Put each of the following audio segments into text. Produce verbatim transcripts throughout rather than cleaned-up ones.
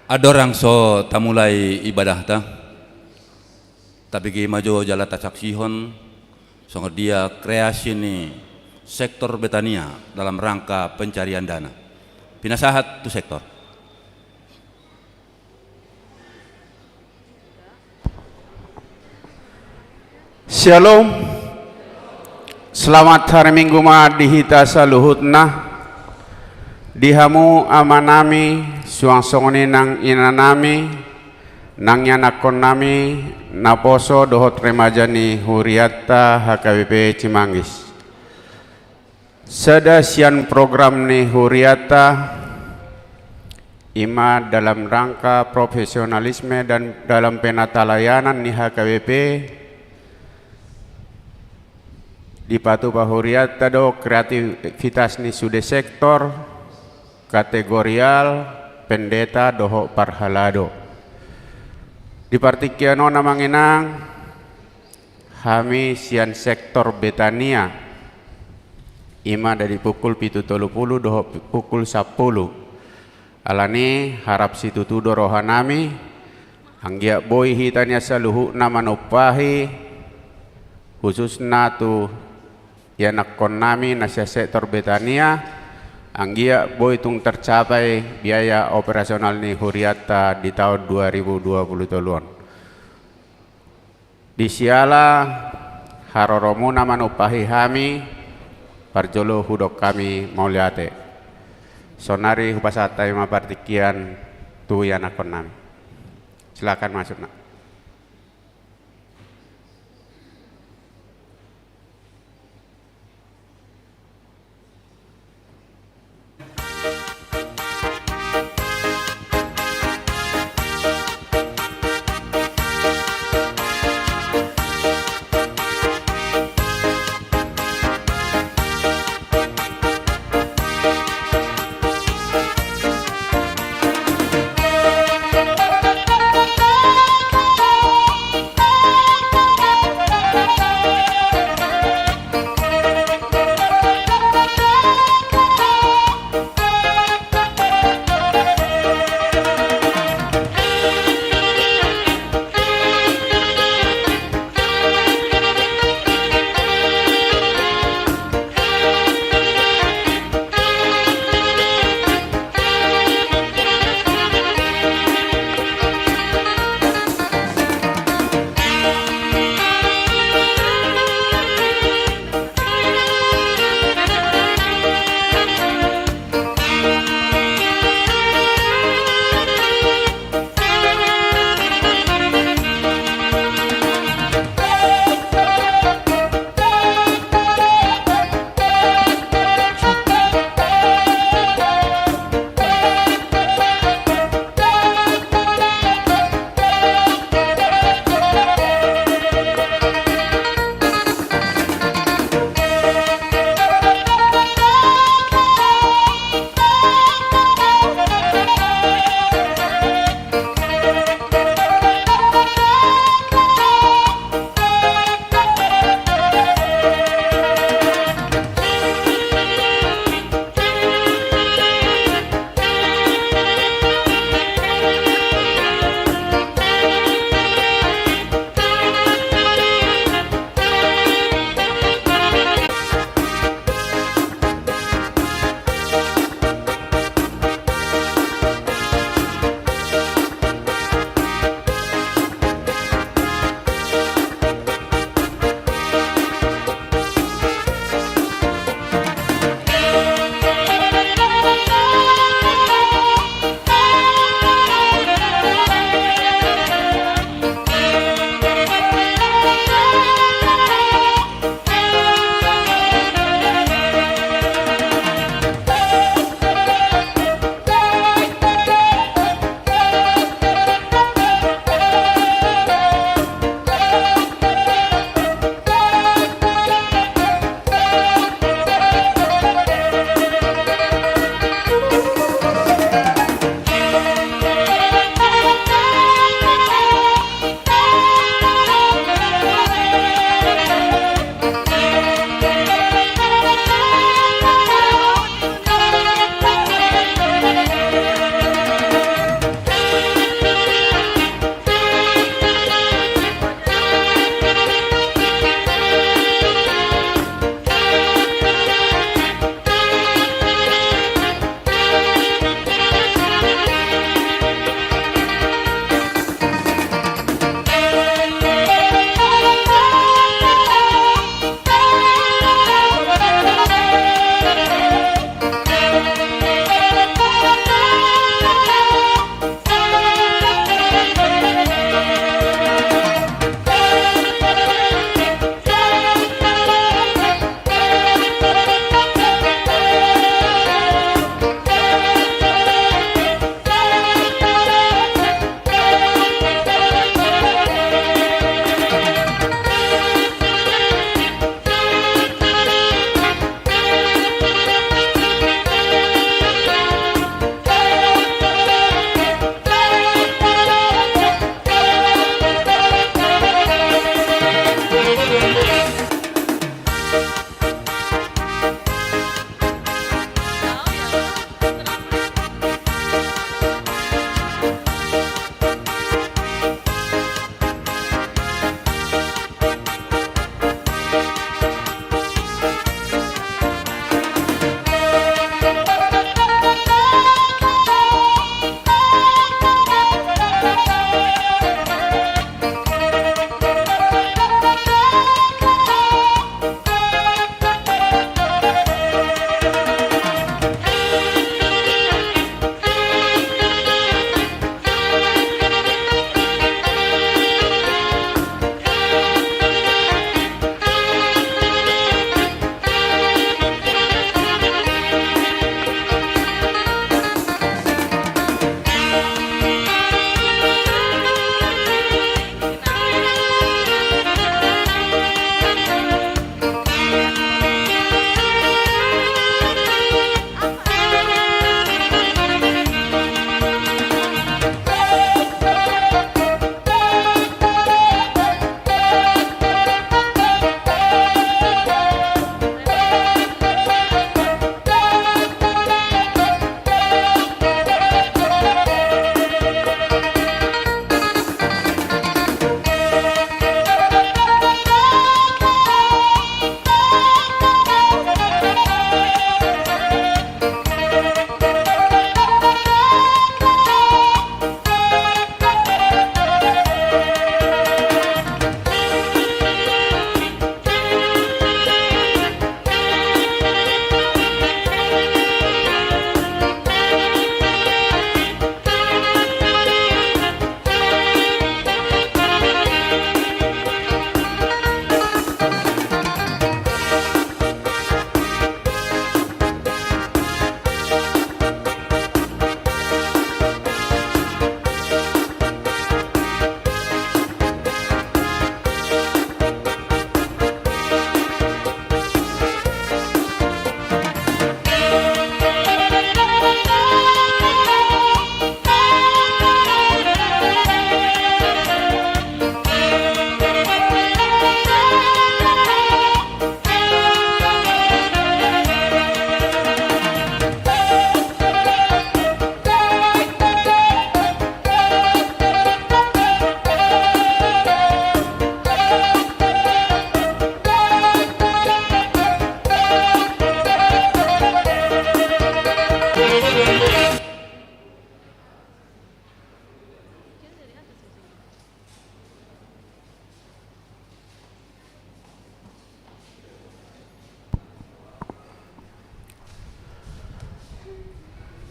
Andorang so tamulai ibadahta, tabege ma jo jala tasaksihon songon dia kreasi ni Sektor Betania dalam rangka pencarian dana. Pinasahat tu sektor. Syalom. Selamat hari Minggu ma di hita saluhutna. Di hamu amanami, suang songon i nang inanami, nang ianakkonnami, naposo dohot remaja ni hurianta H K B P Cimanggis. Sada sian program ni hurianta, i ma dalam rangka profesionalisme dan dalam penatalayanan ni H K B P, dipatupa hurianta do kreativitas ni sude sektor, kategorial, pendeta dohot parhalado. Di partingkian on, amang inang, hami sian Sektor Betania, i ma dari pukul pitu tolu pulu dohot pukul sampulu. Alani harap situtu do rohanami, anggiat boi hita nian saluhutna manumpahi, khususna tu ianakkonnami na sian Sektor Betania, anggiat boi tung tercapai biaya operasional ni hurianta di taon dua ribu dua pulu tolu on. Di siala haroromuna manumpahi hami, parjolo hudok hami mauliate. Saonari hupasahat hami ma partingkian tu ianakkonnami. Silakan masuk, Nak.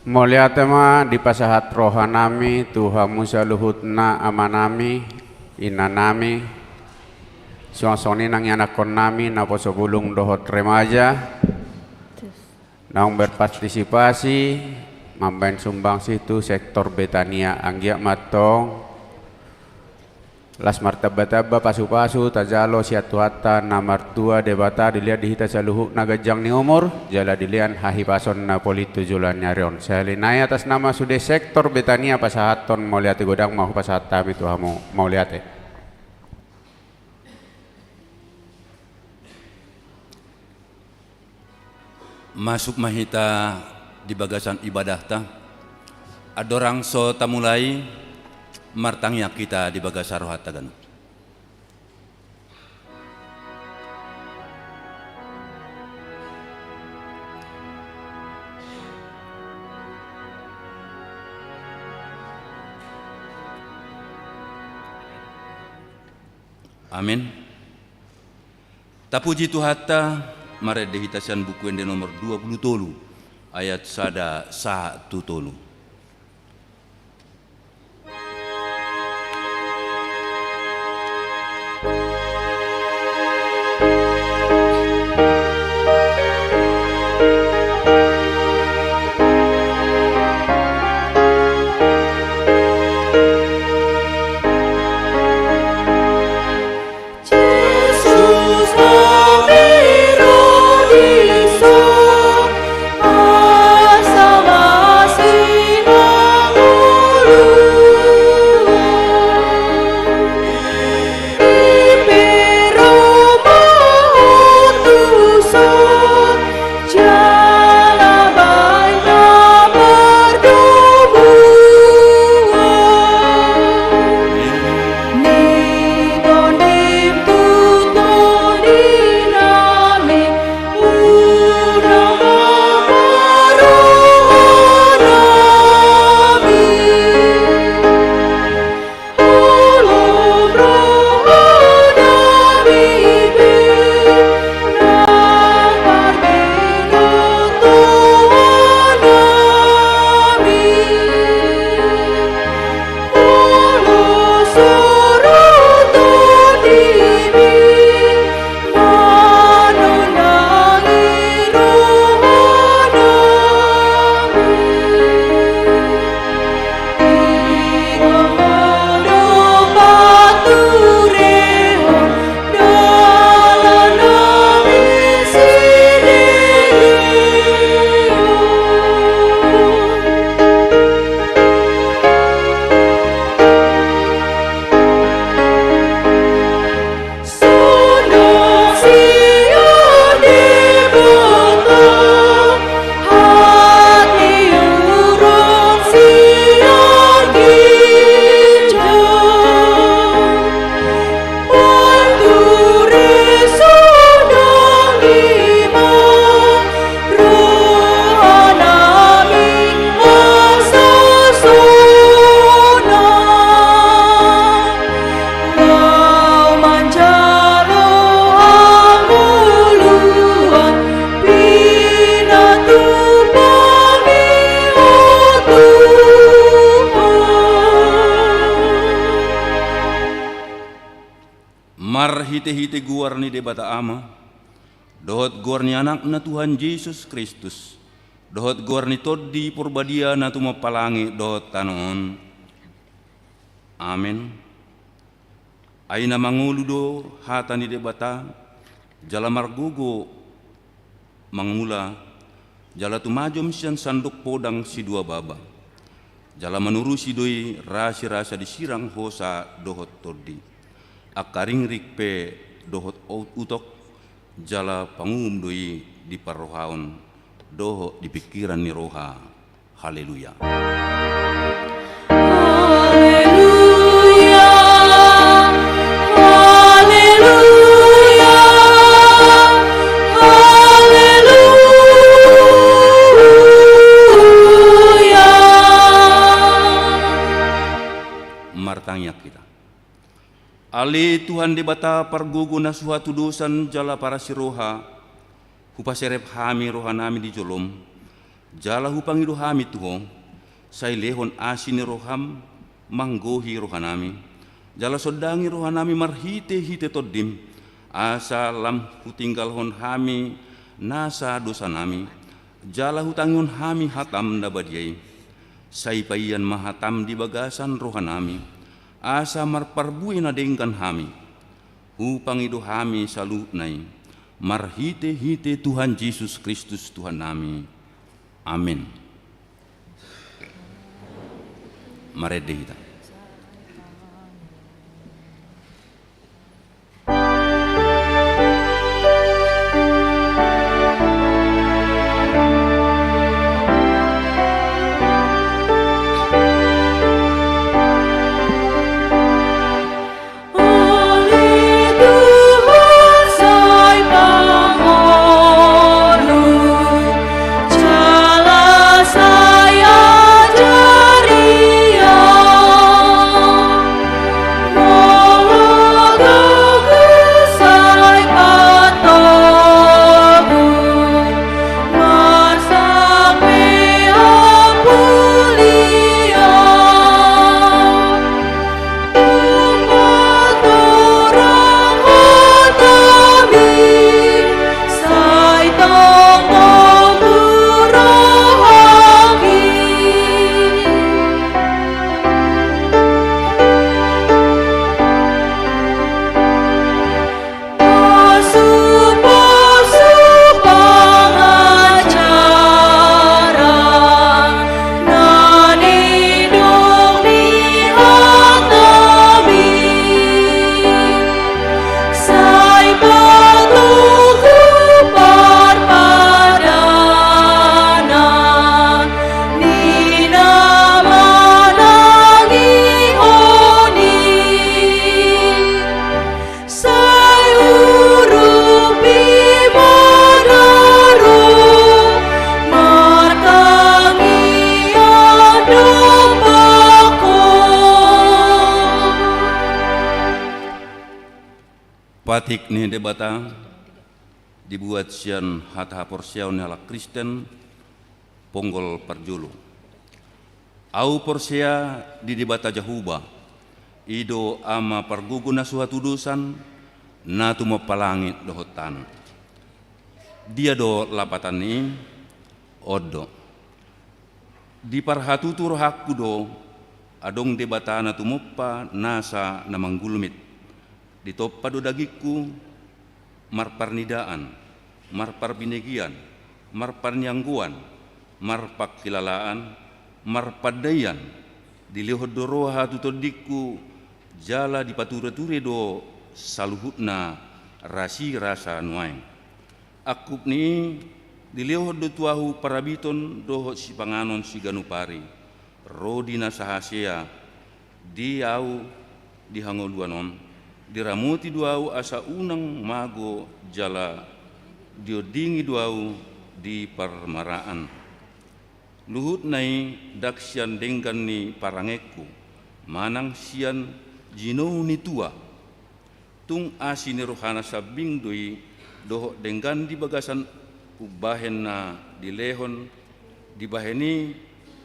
Mauliate ma dipasahat rohanami tu hamu saluhutna amanami, inanami, suang songon i nang ianakkonnami naposo bulung dohot remaja, naung berpartisipasi mambahen sumbangsi tu sektor Betania. Anggiat ma antong las martambatamba pasupasu tajalo sian Tuhanta na martua Debata, dilehon di hita saluhutna ganjang ni umur jala dilehon hahipason na polin tu joloan ni ari on. Sahali nai atas nama sude sektor Betania pasahathon mauliate godang ma hupasahat hami tu hamu. Mauliate. Masuk ma hita di bagasan ibadahta. Andorang so tamulai, martangiang hita di bagasan rohanta ganup. Amin. Tapuji Tuhanta, marende hita sian Buku Ende nomor dua pulu tolu, ayat sada sahat tu tolu. Marhitehite goar ni Debata Ama, dohot goar ni Anakna Tuhan Jesus Kristus, dohot goar ni Tondi Parbadia na tumompa langit dohot tano on. Amen. Ai na mangolu do hata ni Debata, jala margogo mangula, jala tumajom sian sandok podang sidua baba. Jala manurusi do i rasirasa disirang hosa dohot tondi. Angka ringring pe dohot utok, jala pangumum do i di parrohaon dohot di pingkiran ni roha. Haleluya. Haleluya. Haleluya. Haleluya. Martangiang hita. Ale Tuhan Debata pargogo na so hatudosan jala parasi roha, hupaserep hami rohanami di jolom, Jala hupangido hami tu Ho, sai lehon asi ni rohaM manggohi rohanami, jala sondangi rohanami marhitehite TondiM, asa lam hutinggalhon hami nasa dosanami, jala hutangihon hami hataM na badia i. Sai paian ma hataM di bagasan rohanami, asa marparbue na denggan hami. Hupangido hami saluhutna i marhitehite Tuhan Jesus Kristus Tuhannami. Amen. Marende hita. Sai urupi ma na ro martangiang dompak Ho. Patik ni Debata dibuat sian hata haporseaon ni halak Kristen, ponggol parjolo. Ahu porsea di Debata Jahowa, i do Ama pargogo na so hatudosan, na tumompa langit dohot tano. Dia do lapatan ni i? On do. Diparhatutu rohangku do, adong Debata na tumompa nasa na manggulmit. Ditompa do dagingku, marparnidaan, marparbinegean, marparnianggoan, marpangkilalaan, marpandaian, dilehon do roha tu tondingku, jala dipatureture do saluhutna rasirasa nuaeng. Angkup ni i dilehon do tu ahu parabiton dohot sipanganon siganup ari, ro di na sahasea, di ahu di hangoluan on, diramoti do ahu asa unang mago jala diondingi do ahu di parmaraan. Luhutna i ndang sian denggan ni parangeanku, manang sian jinou ni tua. Tung asi ni rohana sambing do i dohot denggan di bagasan umbahen na dilehon, dibahen i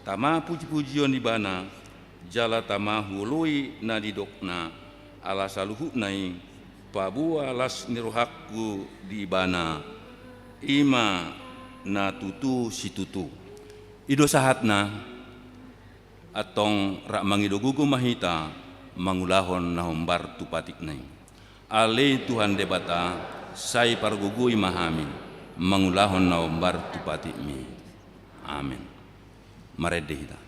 tama pujipujion ibana, jala tama huoloi na nidokna, ala saluhutna i paboa las ni rohangku di ibana, i ma na tutu situtu. I do sahatna. Antong rap mangido gogo ma hita mangulahon na hombar tu patikna i. Ale Tuhan Debata, sai pargogoi ma hami mangulahon na hombar tu patikmi. Amen. Marende hita.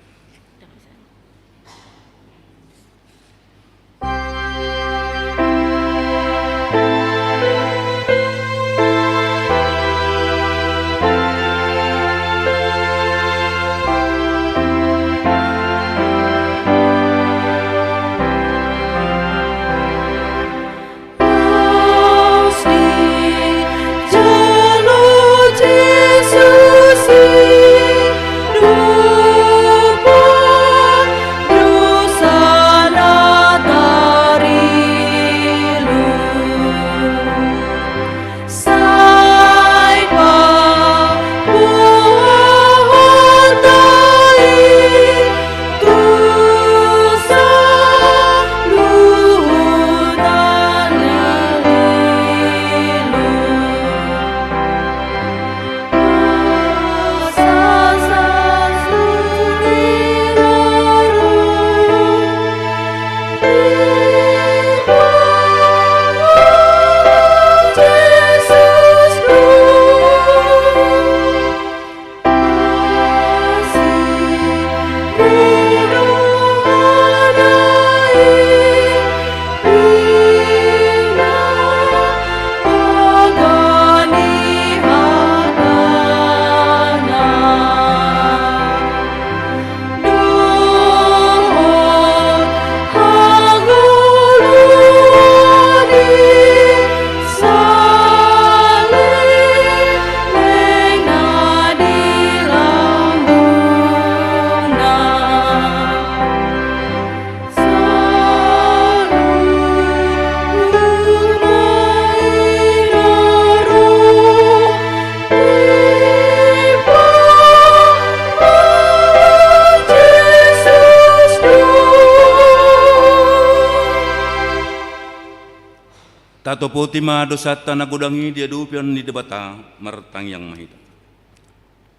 Tatopoti ma dosanta na godang i di adopan ni Debata. Martangiang ma hita.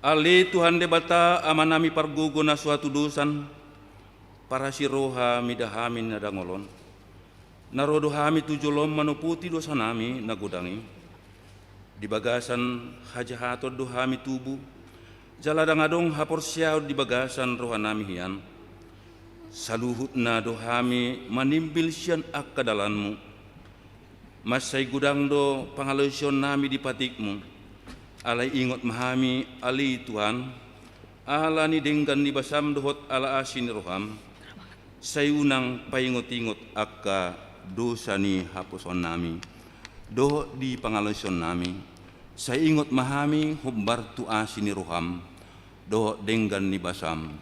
Ale Tuhan Debata, Amanami pargogo na so hatudosan, parasi roha mida hami na dangol on. Na ro do hami tu jolom manopoti dosanami na godang i. Di bagasan hajahaton do hami tubu, jala ndang adong haporseaon di bagasan rohanami hian. Saluhutna do hami manimbil sian angka dalanmu. Mansai godang do pangalaosionnami di patikmu. Alai ingot ma hami, ale Tuhan, ala ni denggan ni basam dohot ala asi ni roham, sai unang paingot-ingot angka dosa ni haposoonnami dohot di pangalaosionnami. Sai ingot ma hami hombar tu asi ni roham dohot denggan ni basam.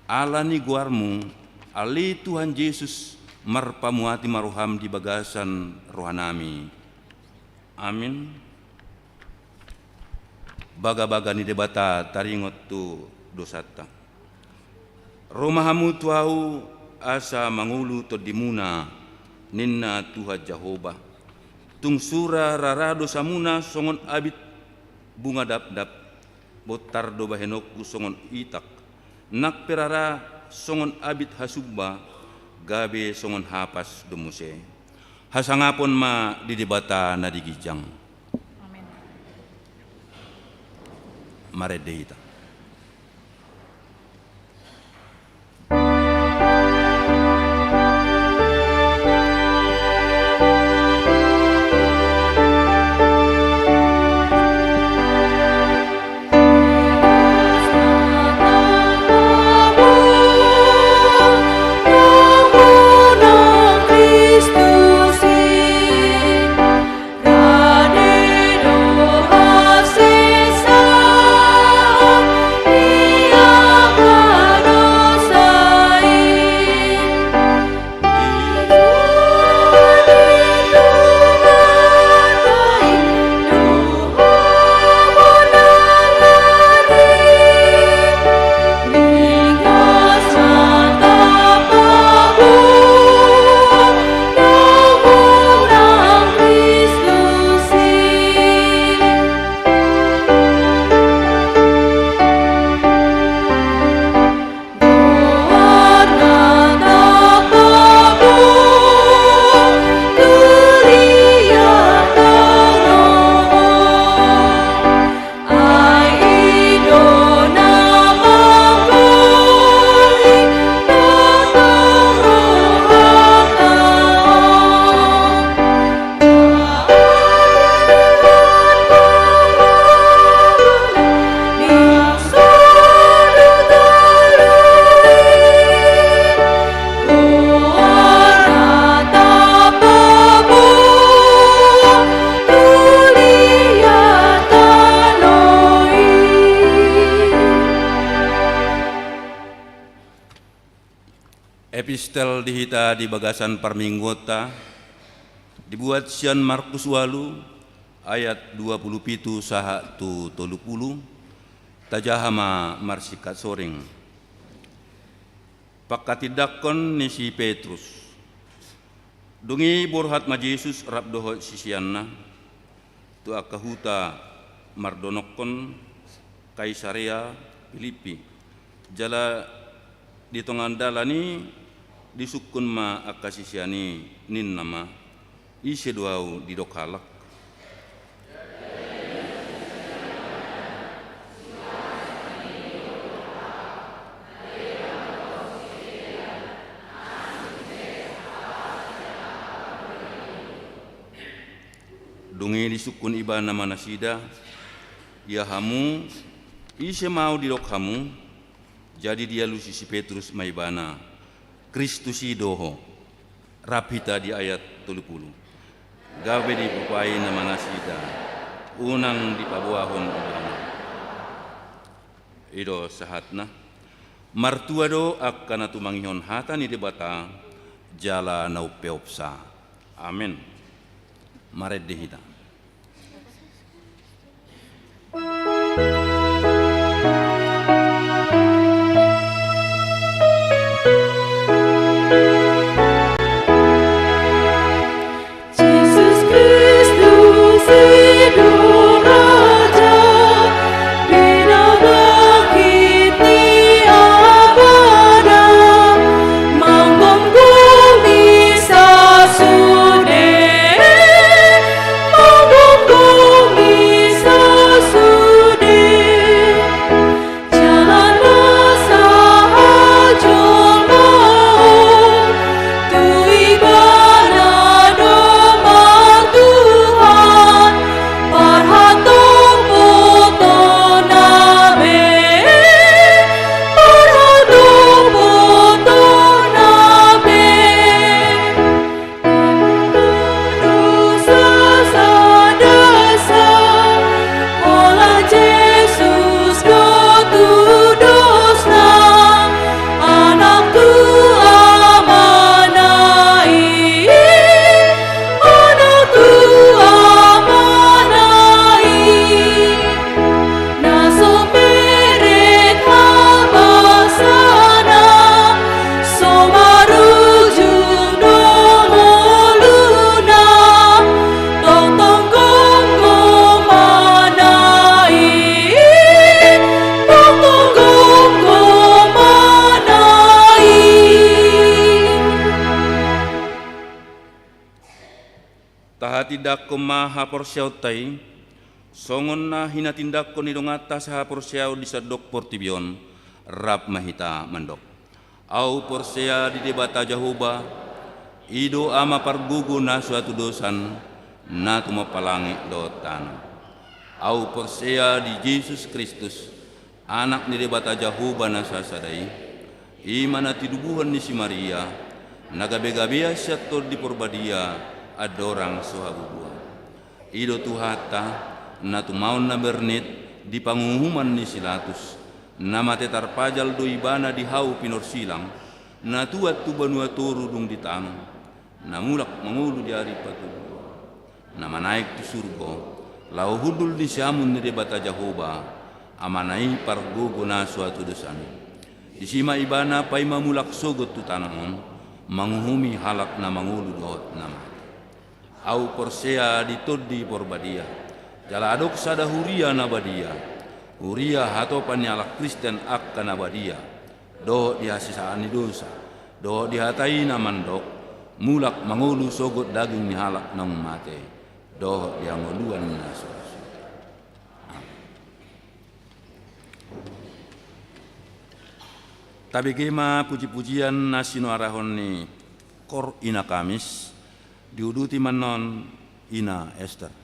Ala ni goarmu, ale Tuhan Jesus, marpamuati ma roham di bagasan rohanami. Amin. Bagabaga ni Debata taringot tu dosanta. Ro ma hamu tu ahu asa mangolu tondimuna, ninna Tuhan Jahowa. Tung sura rara dosamuna songon abit bunga dapdap, bontar do bahenonku songon itak, nang pe rara songon abit hasumba, gabe songon hapas do muse. Hasangapon ma di Debata na di ginjang. Amen. Marende hita. Epistel di hita di bagasan parmingguonta, dibuat sian Markus ualu ayat dua pulu pitu sahat tu tolu pulu. Tajaha ma marsingkat soring. Pangkatindangkon ni si Petrus. Dung i borhat ma Jesus rap dohot siseanna tu angka huta mardonokkon Kaisarea Pilippi. Jala di tonga ni dalan i disungkun ma angka sisean i, ninna ma: Ise do ahu didok halak? Dung i disungkun ibana ma nasida: Ia hamu, ise ma ahu didok hamu? Jadi dialusi si Petrus ma ibana: Kristus i do ho. Rap hita di ayat tolu pulu. Gabe dipaboa ma nasida, unang dipaboahon ibana. I do sahatna. Martua do angka na tumangihon hata ni Debata jala na umpeopsa. Amen. Marende hita. Tahatindangkon ma haporseaonta i, songon na hinatindangkon ni donganta sahaporseaon di sandok portibi on, rap ma hita mandok. Ahu porsea di Debata Jahowa, i do Ama pargogo na so hatudosan, na tumompa langit dohot tano. Ahu porsea di Jesus Kristus, Anak ni Debata Jahowa na sasada i, i ma na tinubuhon ni si Maria, na gabegabean sian Tondi Porbadia, andorang so habubuhan. I do Tuhanta, na tumaon na bernit di panguhuman ni si Latus, na mate tarpajal do ibana di hau pinorsilang, na tuat tu banua toru dung ditanom, na mulak mangolu di ari patolu, na manaek tu surgo, laho hundul di siamun ni Debata Jahowa, Amana i pargogo na so hatudosan i. Disi ma ibana paima mulak sogot tu tano on, manguhumi halak na mangolu dohot na mate. Ahu porsea di Tondi Porbadia, jala adong sada huria na badia, huria hatopan ni halak Kristen angka na badia, dohot di hasesaan ni dosa, dohot di hata i na mandok, mulak mangolu sogot daging ni halak naung mate, dohot di hangoluan na so ra suda. Amen. Tabege ma pujipujian na sinuarahon ni Kor Ina Kamis, diuduti ma annon Ina Ester.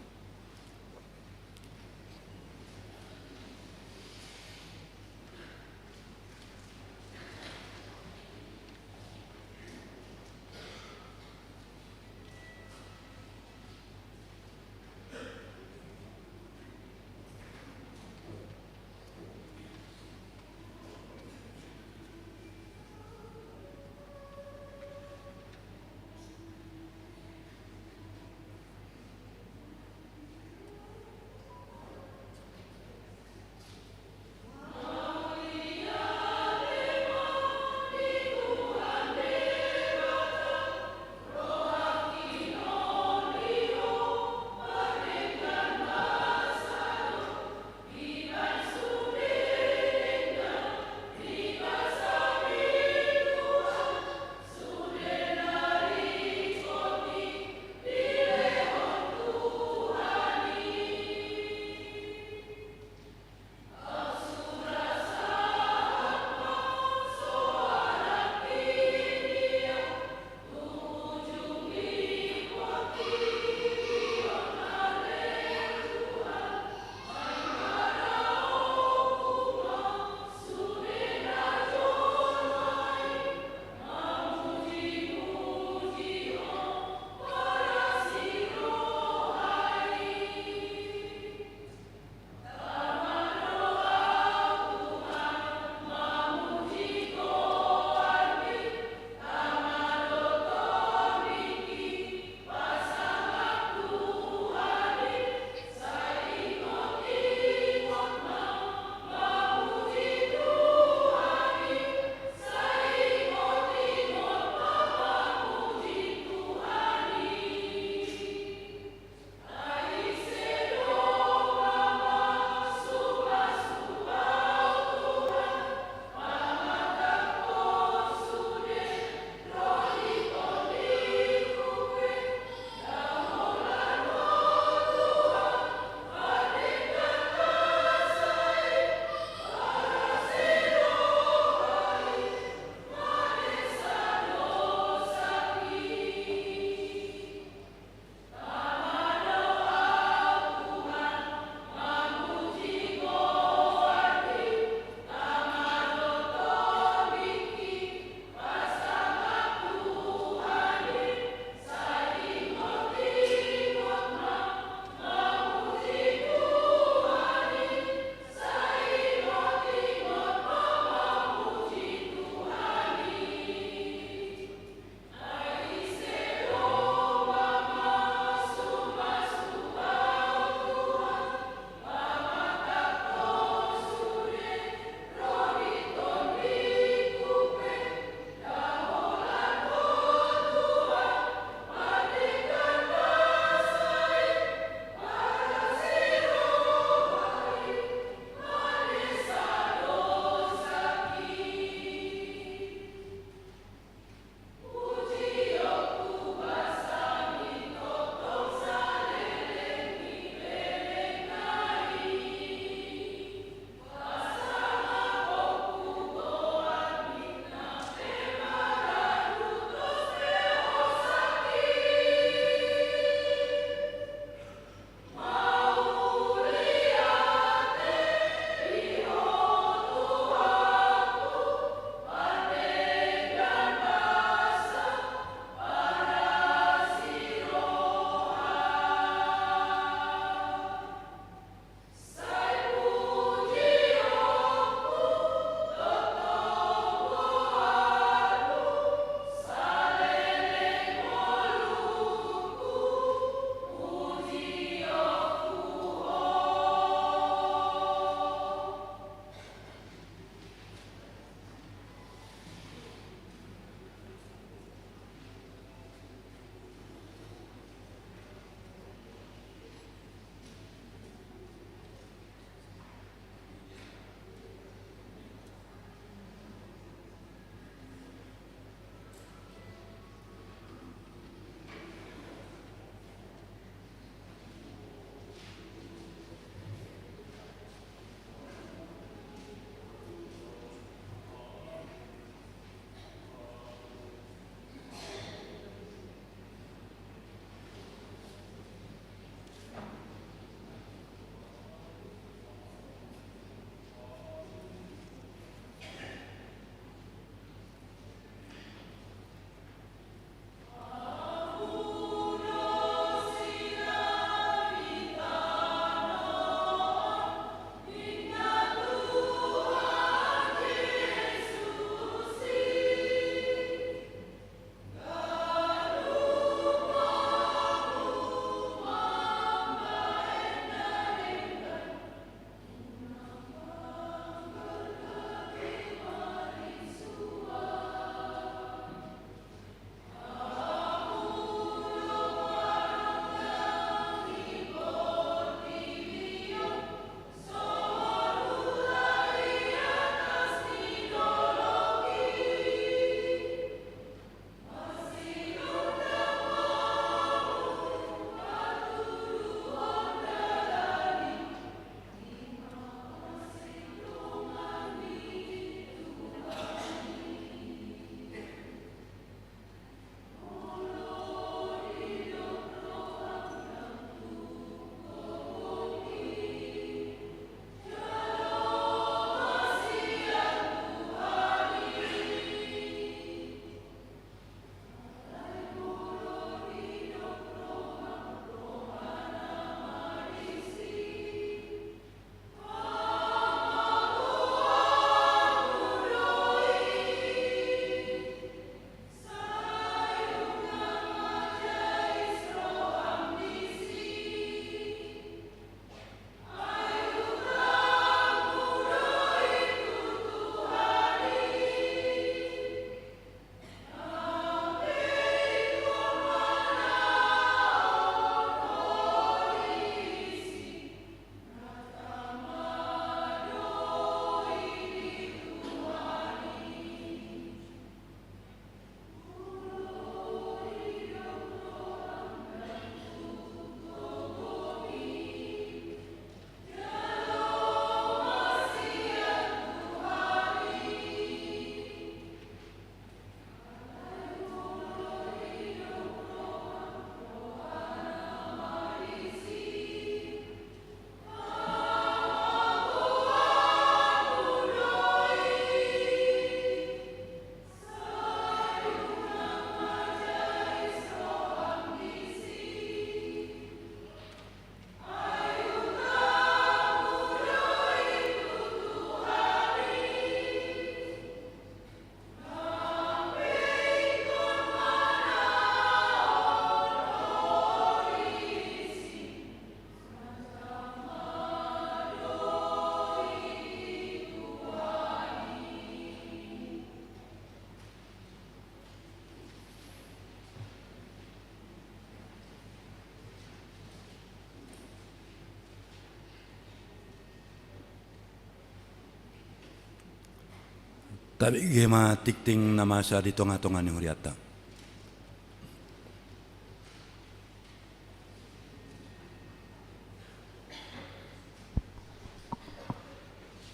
Tabege ma tingting na masa di tonga-tonga ni hurianta.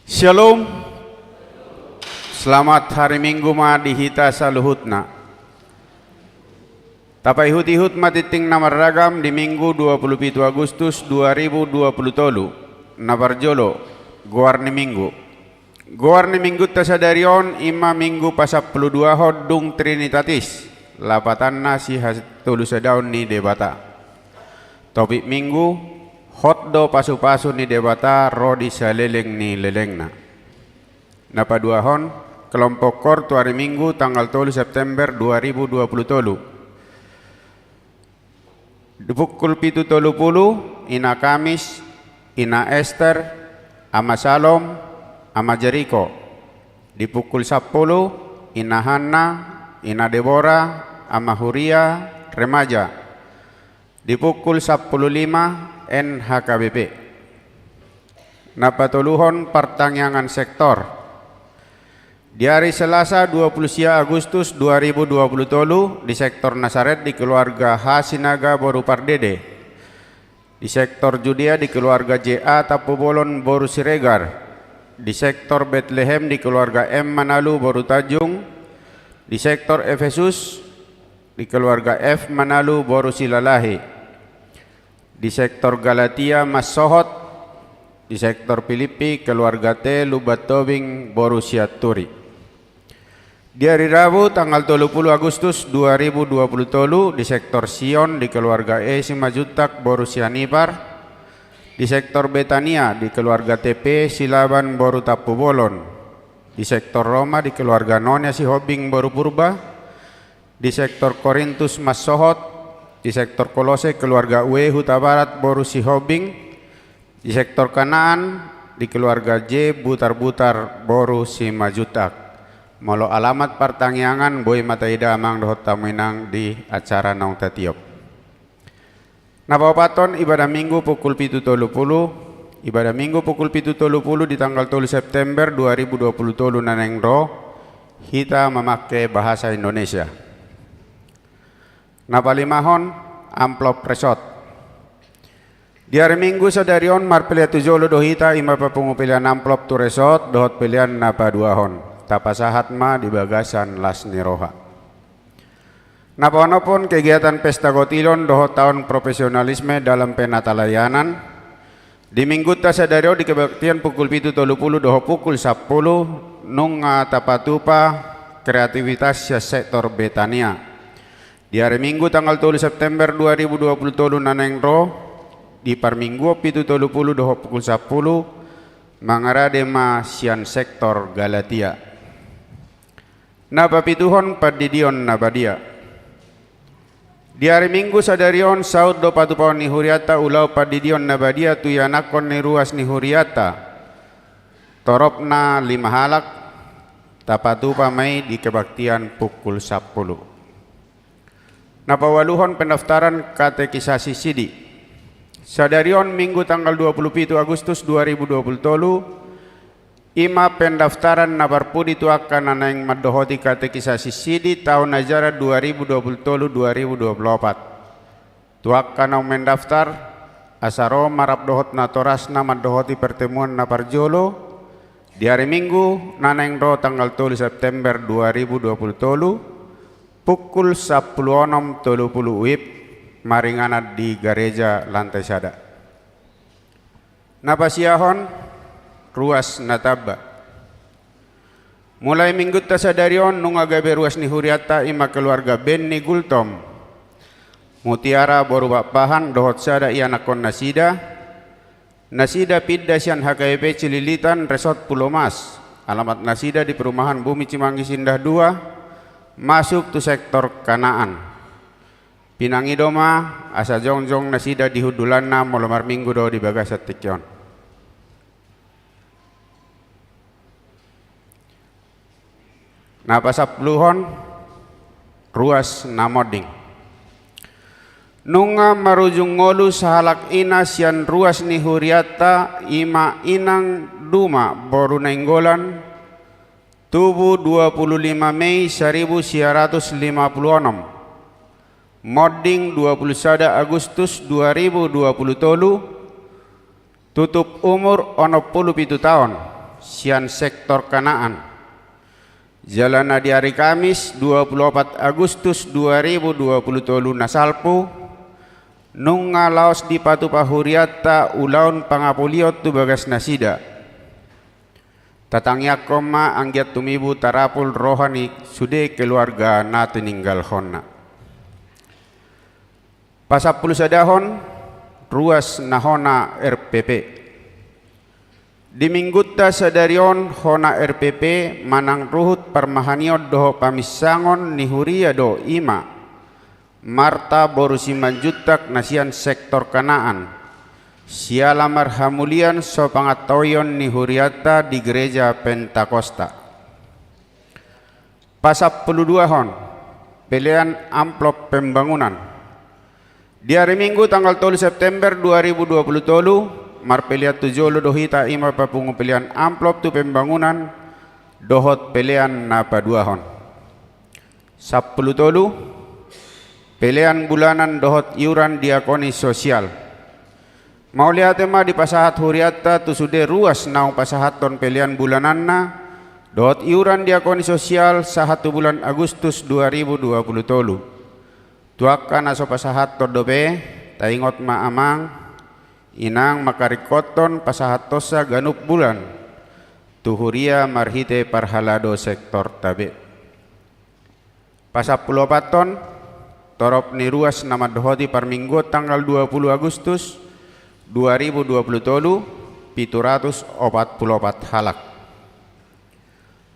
Shalom. Selamat hari Minggu ma di hita saluhutna. Tapaihut-ihut ma tingting na marragam di Minggu dua pulu pitu Agustus dua ribu dua pulu tolu. Na parjolo, goar ni Minggu. Goar ni Minggunta sadari on i ma Minggu pasampuluduahon dung Trinitatis, lapatanna sihatolusadahon ni Debata. Topik Minggu, hot do pasu-pasu ni Debata ro di saleleng ni lelengna. Na paduahon, kelompok koor tu ari Minggu tanggal tolu September dua ribu dua pulu tolu. Di pukul pitu tolu pulu, Ina Kamis, Ina Ester, Ama Salom, Ama Jeriko. Di pukul sampulu, Ina Hanna, Ina Debora, Ama Huria, remaja. Di pukul sampulu lima, N H K B P. Na patoluhon, partangiangan sektor. Di ari Selasa dua pulu sia Agustus dua ribu dua pulu tolu, di sektor Nasaret di keluarga H Sinaga boru Pardede. Di sektor Judea di keluarga J A Tampubolon boru Siregar. Di sektor Betlehem di keluarga M Manalu boru Tanjung. Di sektor Efesus di keluarga F Manalu boru Silalahi. Di sektor Galatia Massohot, di sektor Pilippi keluarga T Lumban Tobing boru Sianturi. Di ari Rabu tanggal tolu pulu Agustus dua ribu dua pulu tolu, di sektor Sion di keluarga E Simanjuntak boru Sianipar, di sektor Betania di keluarga T P Silaban boru Tampubolon, di sektor Roma di keluarga Nonia Sihombing boru Purba, di sektor Korintus Massohot, di sektor Kolose keluarga Ue Hutabarat boru Sihombing, di sektor Kanaan di keluarga J Butarbutar boru Simanjuntak. Molo alamat partangiangan boi ma taida amang dohot hamu inang di acara naung tatiop. Na paopathon, ibadah Minggu pukul pitu tolu pulu. Ibadah Minggu pukul pitu tolu pulu di tanggal tolu September dua ribu dua pulu tolu na naeng ro, hita mamangke bahasa Indonesia. Na palimahon, amplop resort. Di ari Minggu sadari on marpelean tu jolo do hita, i ma papungu pelean amplop tu resort dohot pelean na paduahon. Tapasahat ma di bagasan las ni roha. Na paonomhon, kegiatan pesta kotilon dohot taon profesionalisme dalam penatalayanan. Di Minggunta sadari on di kebaktian pukul pitu tolu pulu dohot pukul sampulu, nunga tapatupa kreativitas sian sektor Betania. Di ari Minggu tanggal tolu September dua ribu dua pulu tolu na naeng ro, di parmingguon pitu tolu pulu dohot pukul sampulu, mangarade ma sian sektor Galatia. Na papituhon, pandidion na badia. Di ari Minggu sadari on saut do patupaon ni hurianta ulaon pandidion na badia tu ianakhon ni ruas ni hurianta. Toropna lima halak, tapatupa ma i di kebaktian pukul sampulu. Na paualuhon, pendaftaran katekisasi sidi. Sadari on Minggu tanggal dua pulu pitu Agustus dua ribu dua pulu tolu, i ma pendaftaran na parpudi tu angka na naeng mandohoti katekisasi sidi taon ajaran dua ribu dua pulu tolu dua ribu dua pulu opat. Tu angka naung mendaftar, asa ro ma rap dohot natorasna mandohoti pertemuan na parjolo, di ari Minggu na naeng ro tanggal tolu September dua ribu dua pulu tolu, pukul sampulu onom tolu pulu WIB, maringanan di gareja lantai sada. Na pasiahon, ruas na tamba. Mulai Minggunta sadari on nunga gabe ruas ni hurianta, i ma keluarga Benny Gultom. Mutiara boru Pakpahan dohot sada ianakhon nasida. Nasida pinda sian H K B P Cililitan, Resort Pulomas. Alamat nasida di perumahan Bumi Cimanggis Indah dua, masuk tu sektor Kanaan. Pinangido ma asa jongjong nasida di hundulanna molo marminggu do di bagasan tingki on. Na pasampuluhon, ruas na monding. Nunga marujung ngolu sahalak ina sian ruas ni hurianta, i ma Inang Duma boru Nainggolan, Tubu dua puluh lima Mei saribu sia ratus lima puluh onom. Monding dua puluh sada Agustus dua ribu dua puluh tolu. Tutup umur onom pulu pitu taon, sian sektor Kanaan. Jala na di ari Kamis dua pulu opat Agustus dua ribu dua pulu tolu na salpu, nunga laos dipatupa hurianta ulaon pangapolion tu bagas nasida. Tatangiangkon ma anggiat tumibu tarapul roha ni sude keluarga na tininggalhonna. Pasampulu sadahon, ruas na hona R P P. Di minggunta sadari on hona R P P manang ruhut parmahanion dohot paminsangon ni huria do i ma, Marta boru Simanjuntak na sian sektor Kanaan, siala marhamulian so pangantaoion ni hurianta di gereja Pentakosta. Pasampulu duahon, pelean amplop pembangunan. Di ari Minggu tanggal tolu September dua ribu dua pulu tolu, marpelean tu jolo do hita i ma papungu pelean amplop tu pembangunan dohot pelean na paduahon. Sampulu tolu, pelean bulanan dohot iuran diakoni sosial. Mauliate ma dipasahat hurianta tu sude ruas naung pasahathon pelean bulananna dohot iuran diakoni sosial sahat tu bulan Agustus dua ribu dua pulu tolu. Tu angka na so pasahathon dope, taingot ma amang, inang mangkaringkothon pasahathonsa ganup bulan tu huria marhite parhalado sektorta be. Pasampulu opathon, torop ni ruas na mandohoti parmingguon tanggal dua pulu Agustus dua ribu dua pulu tolu, pitu ratus opat pulu opat halak.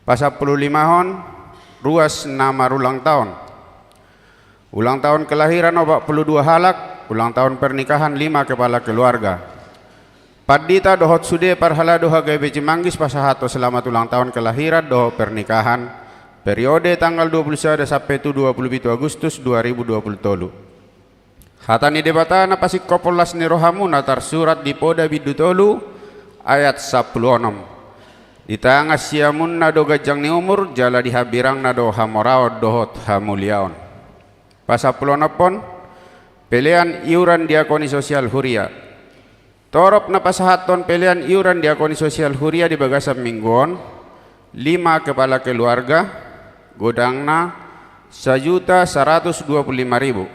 Pasampulu limahon, ruas na marulang taon. Ulang tahun kelahiran opat pulu dua halak, ulang tahun pernikahan lima kepala keluarga. Pandita dohot sude parhalado H K B P Cimanggis pasahathon selamat ulang tahun kelahiran dohot pernikahan, periode tanggal dua pulu sada sampe tu dua pulu pitu Agustus dua ribu dua pulu tolu. Hata ni Debata na pasingkophon las ni rohamuna tarsurat di Poda bindu tolu ayat sampulu onom. Di tangan siamunna do ganjang ni umur, jala di hambirangna do hamoraon dohot hamuliaon. Pasampulu onomhon, pelean iuran diakoni sosial huria. Torop na pasahathon pelean iuran diakoni sosial huria di bagasan minggu on, lima kepala keluarga, godangna sajuta saratus dua pulu lima ribu.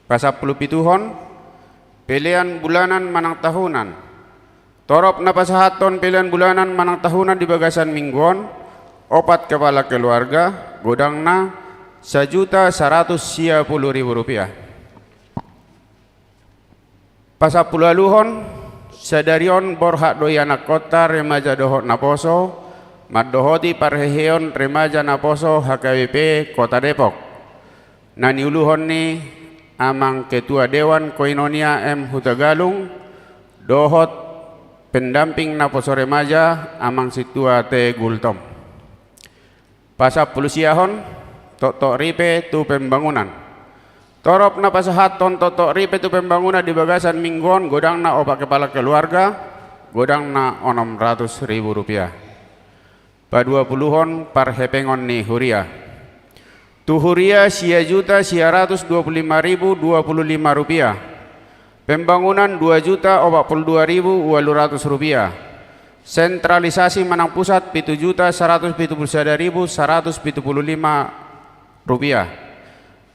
Pasampulu pituhon, pelean bulanan manang tahunan. Torop na pasahathon pelean bulanan manang tahunan di bagasan minggu on, opat kepala keluarga, godangna sajuta saratus sia pulu ribu rupiah. Pasampulu ualuhon, sadari on borhat do ianakhonta remaja dohot naposo, mandohoti parheheon remaja naposo H K B P Kota Depok. Na niuluhon ni Amang Ketua Dewan Koinonia M Hutagalung, dohot pendamping naposo remaja Amang Sintua T Gultom. Pasampulu siahon, toktok ripe tu pembangunan. Torop na pasahathon toktok ripe tu pembangunan di bagasan minggu on godangna opat kepala keluarga, godangna onom ratus ribu rupiah. Paduapuluhon, parhepengon ni huria. Tu huria sia juta sia ratus dua pulu lima ribu dua pulu lima rupiah. Pembangunan dua juta opat pulu dua ribu ualu ratus rupiah. Sentralisasi manang pusat pitu juta saratus pitu pulu sada ribu saratus pitu pulu lima rupiah.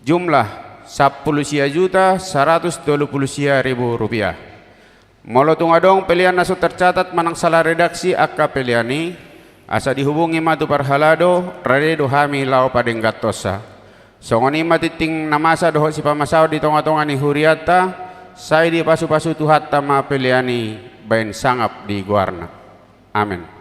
Jumlah sampulu sia juta saratus tolu pulu sia ribu rupiah. Molo tung adong pelean na so tercatat manang salah redaksi angka pelean i, asa dihubungi ma tu parhalado, rade do hami laho padengganhonsa. Songon i ma tingting na masa dohot sipamasaon di tongatonga ni hurianta, sai dipasupasu Tuhanta ma pelean i baen sangap di goarna. Amen.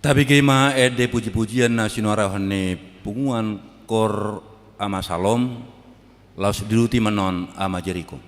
Tabege ma ende pujipujian na sinuarahon ni punguan kor Ama Salom, laos diuduti ma annon Ama Jeriko.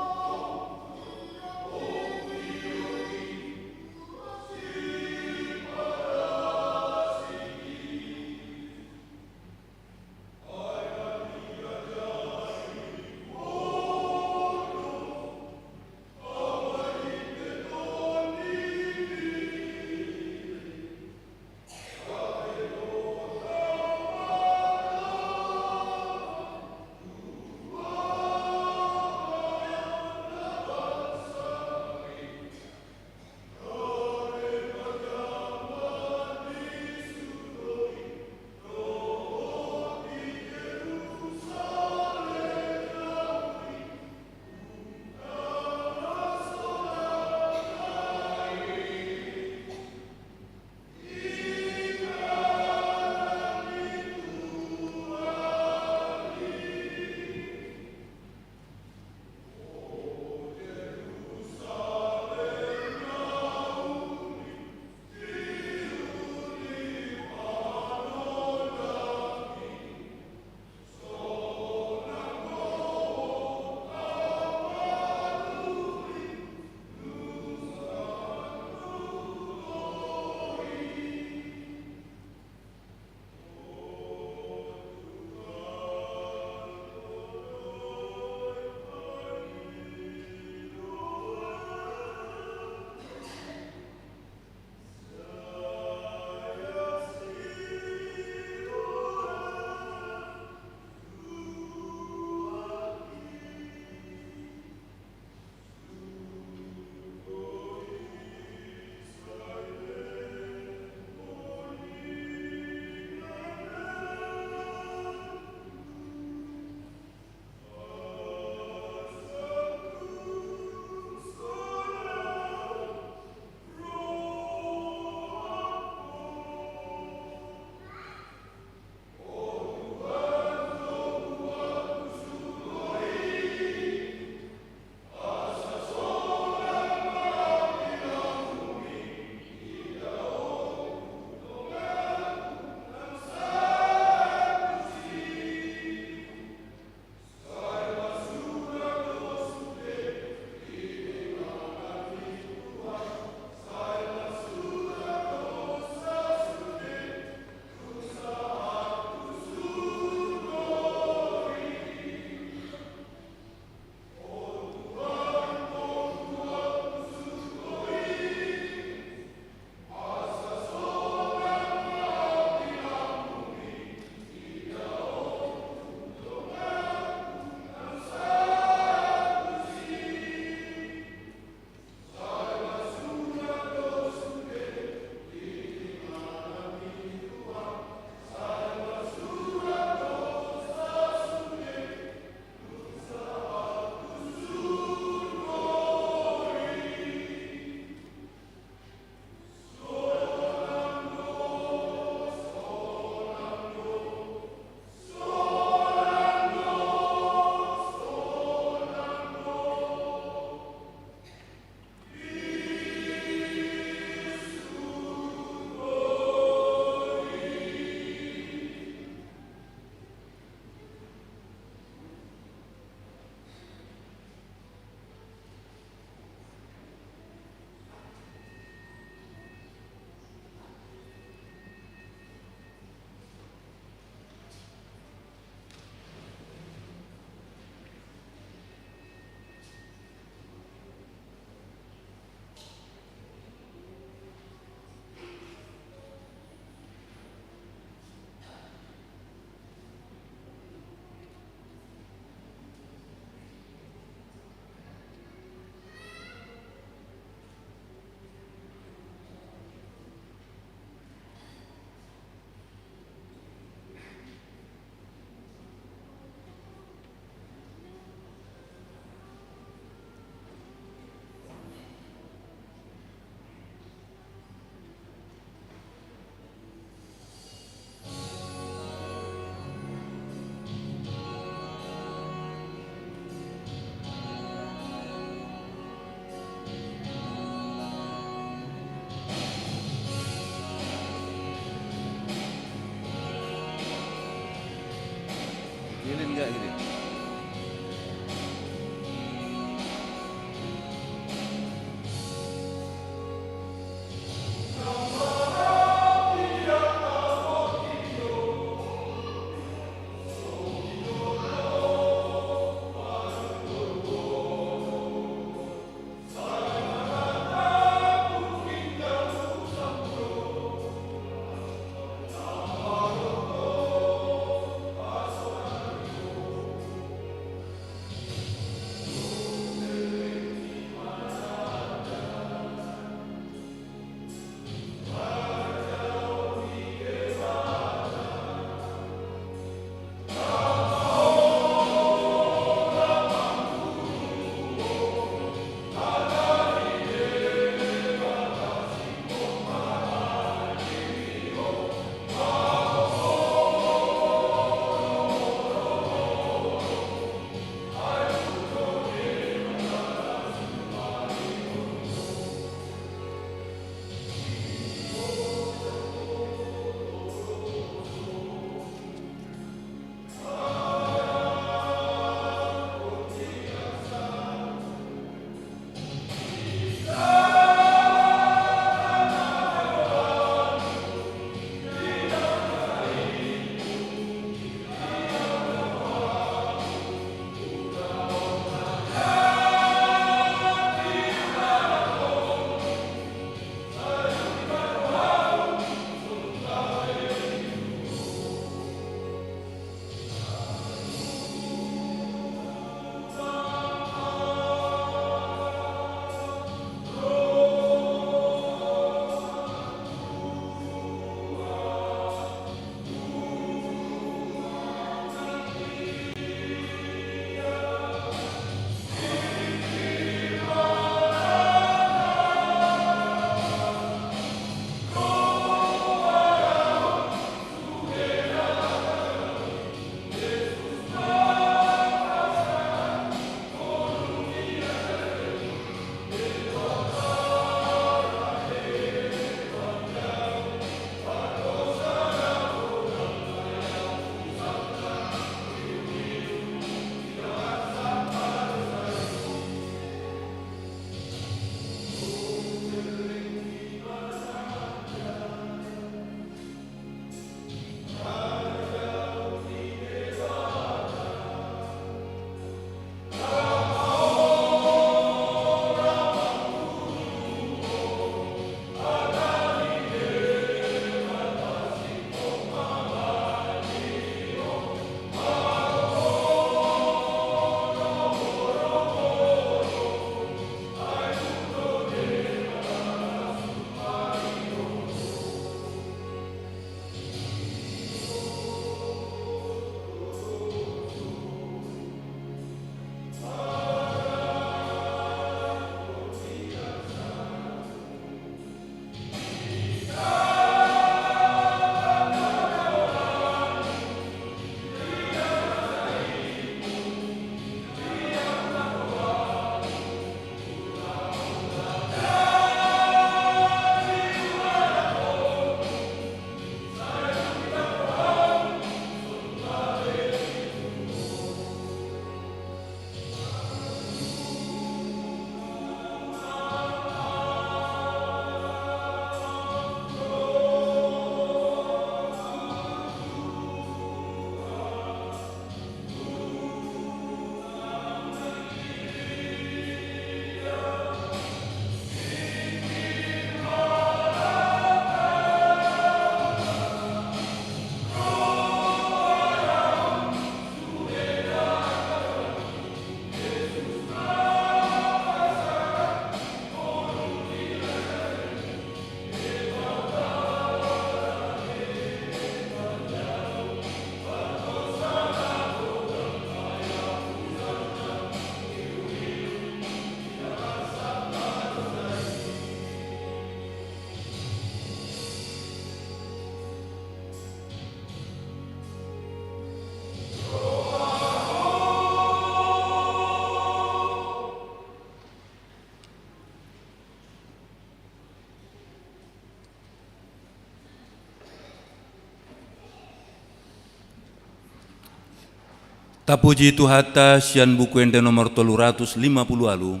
Tapuji Tuhanta, sian Buku Ende nomor tolu ratus lima puluh ualu,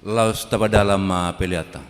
laos tapadalan ma peleanta.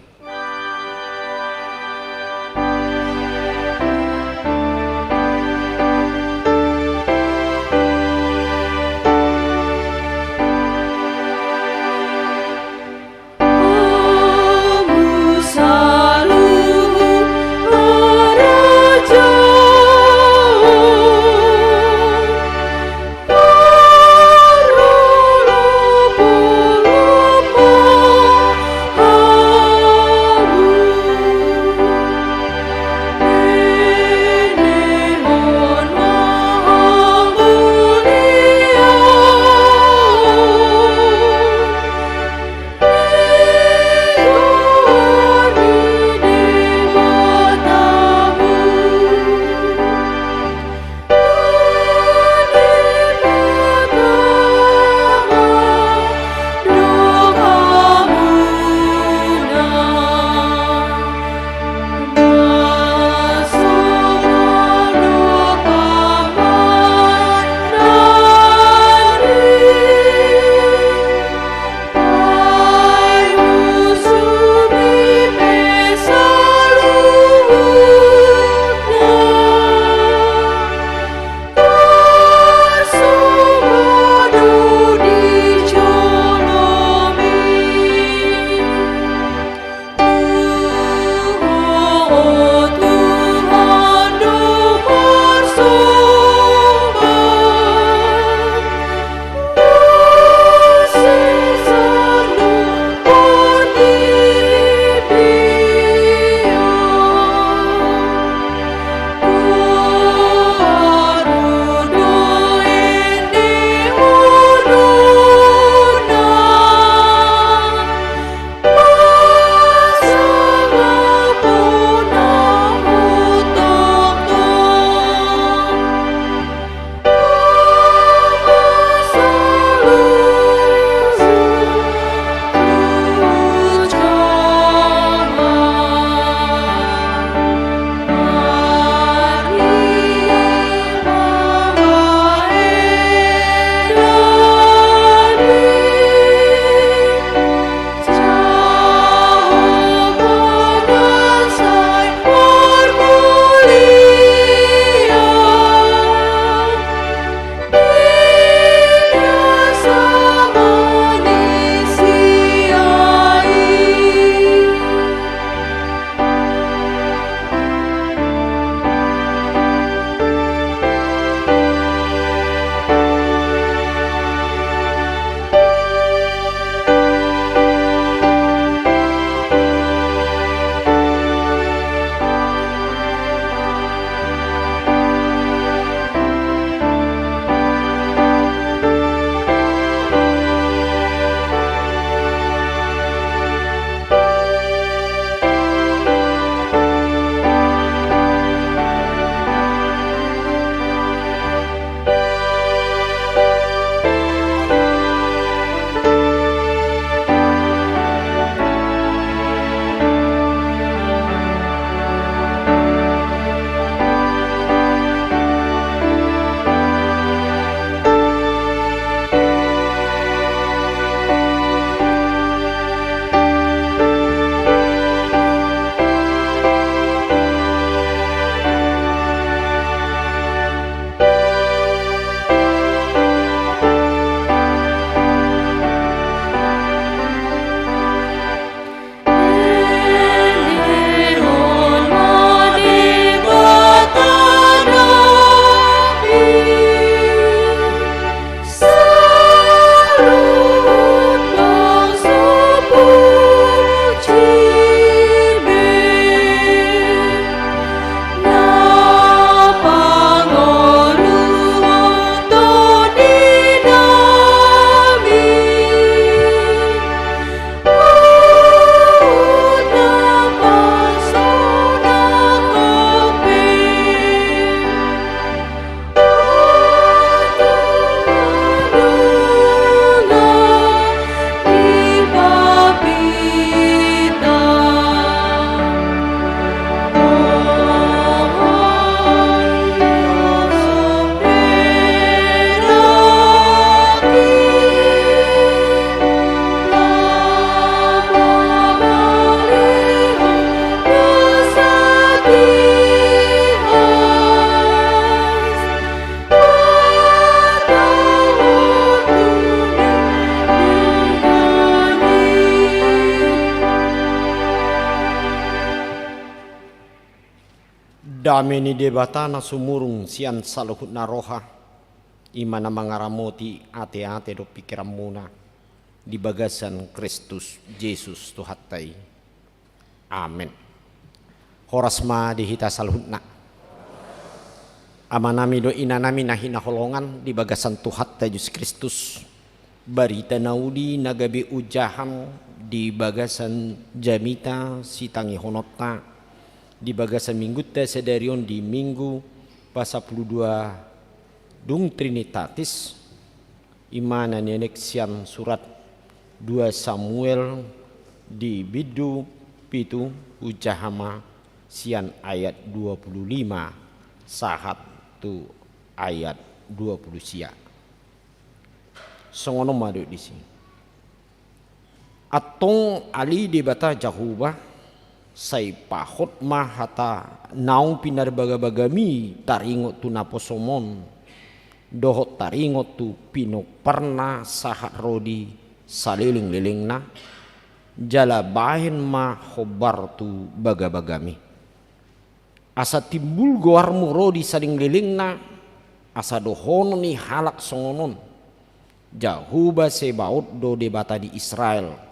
Dame ni Debata na sumurung sian saluhutna roha, i ma na mangaramoti ateate dohot pingkiranmuna di bagasan Kristus Jesus Tuhanta i. Amen. Horas ma di hita saluhutna. Amanami dohot inanami na hinaholongan di bagasan Tuhanta Jesus Kristus. Barita na uli na gabe ujahon di bagasan jamita sitangihononta di bagasan minggunta sadari on di Minggu pasampulu dua dung Trinitatis, i ma na nialek sian surat dua Samuel di bindu pitu, ujaha ma sian ayat dua pulu lima sahat tu ayat dua pulu sia. Songon on ma didok disi. Antong ale Debata Jahowa, sai pahot ma hata naung pinarbagabagami taringot tu naposom on, dohot taringot tu pinomparna sahat ro di salelenglelengna, jala bahen ma hombar tu bagabagami. Asa timbul goarmu ro di salelenglelengna, asa dohonon ni halak songon on: Jahowa Sebaot do Debata ni Israel,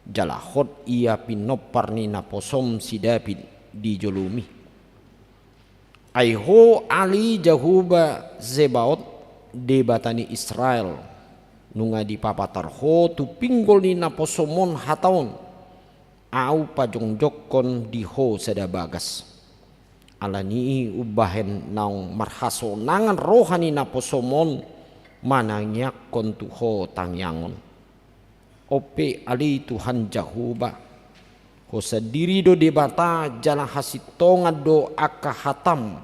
jala hot ia pinompar ni naposom si Daud di jolomi. Ai ho ale Jahowa Sebaot, Debata ni Israel, nunga dipapatar ho tu pinggol ni naposom on hata on: Ahu pajongjongkon di ho sada bagas. Ala ni i umbahen naung marhasonangan roha ni naposom on manangiangkon tu ho tangiangon. On pe ale Tuhan Jahowa, ho sandiri do Debata, jala hasintongan do angka hatam,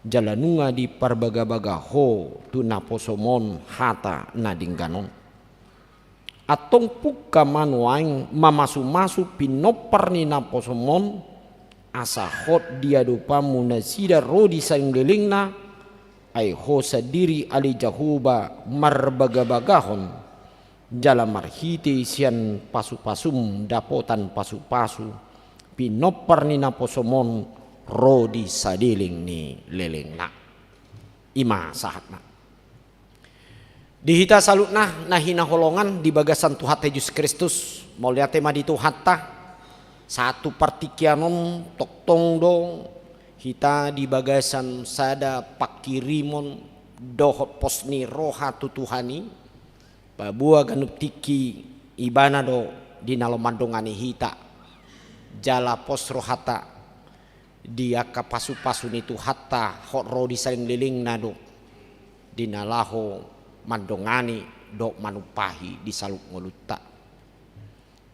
jala nunga diparbagabaga ho tu naposom on hata na denggan on. Antong pungka ma nuaeng mamasumasu pinompar ni naposom on, asa hot di adopanmu nasida ro di salelenglelengna, ai ho sandiri ale Jahowa marbagabagahon, jala marhite sian pasupasum dapotan pasupasu pinompar ni naposom on ro di saleleng ni lelengna. I ma sahatna. Di hita saluhutna na hinaholongan di bagasan Tuhanta Jesus Kristus, mauliate ma di Tuhanta. Sahat tu partingkian on tongtong do hita di bagasan sada pangkirimon dohot pos ni roha tu Tuhan i. Paboa ganup tingki Ibana do di na laho mandongani hita, jala pos rohanta di angka pasupasu ni Tuhanta hot ro di salelenglelengna do, di na laho mandongani dohot manumpahi di saluhut ngolunta.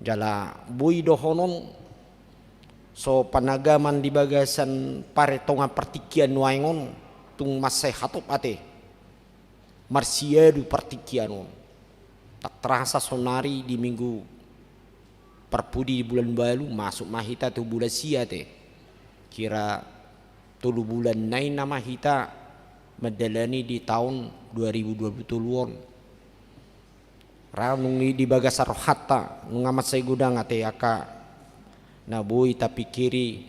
Jala boi dohonon, so panagaman di bagasan parentongan partingkian nuaeng on, tung mansai hatop ate marsiadu partingkian on. Tak terasa sonari di minggu parpudi di bulan balu, masuk ma hita tu bulan sia ate. Kira tolu bulan nai nama hita mandalani di taon dua ribu dua puluh tolu on. Ra nunga di bagasan rohanta nunga mansai godang ate angka na boi tapingkiri,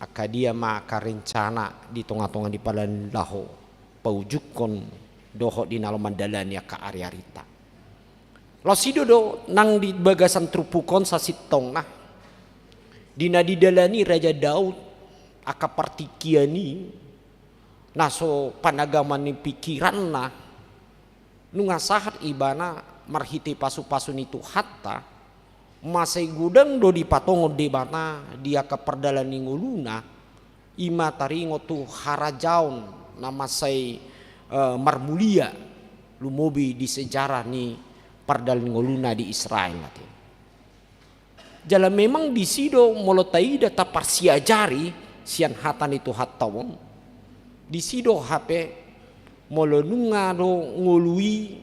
angka dia ma angka rencana di tongatonga ni pardalanan laho paujungkon dohot di na laho mandalani angka ariarinta. Laos i do do nang di bagasan turpuk on sasintongna, di na didalani Raja Daud angka partingkian i, na so panagaman ni pingkiranna, nunga sahat ibana marhite pasupasu ni Tuhanta, mansai godang do dipatongon Debata di angka pardalanan ni ngoluna, i ma taringot tu harajaon na mansai, eh, marmulia lumobi di sejarah ni pardalanan ni ngoluna di Israel ate. Jala memang disi do molo taida taparsiajari sian hata ni Tuhanta on, disi do hape molo nunga do ngolu i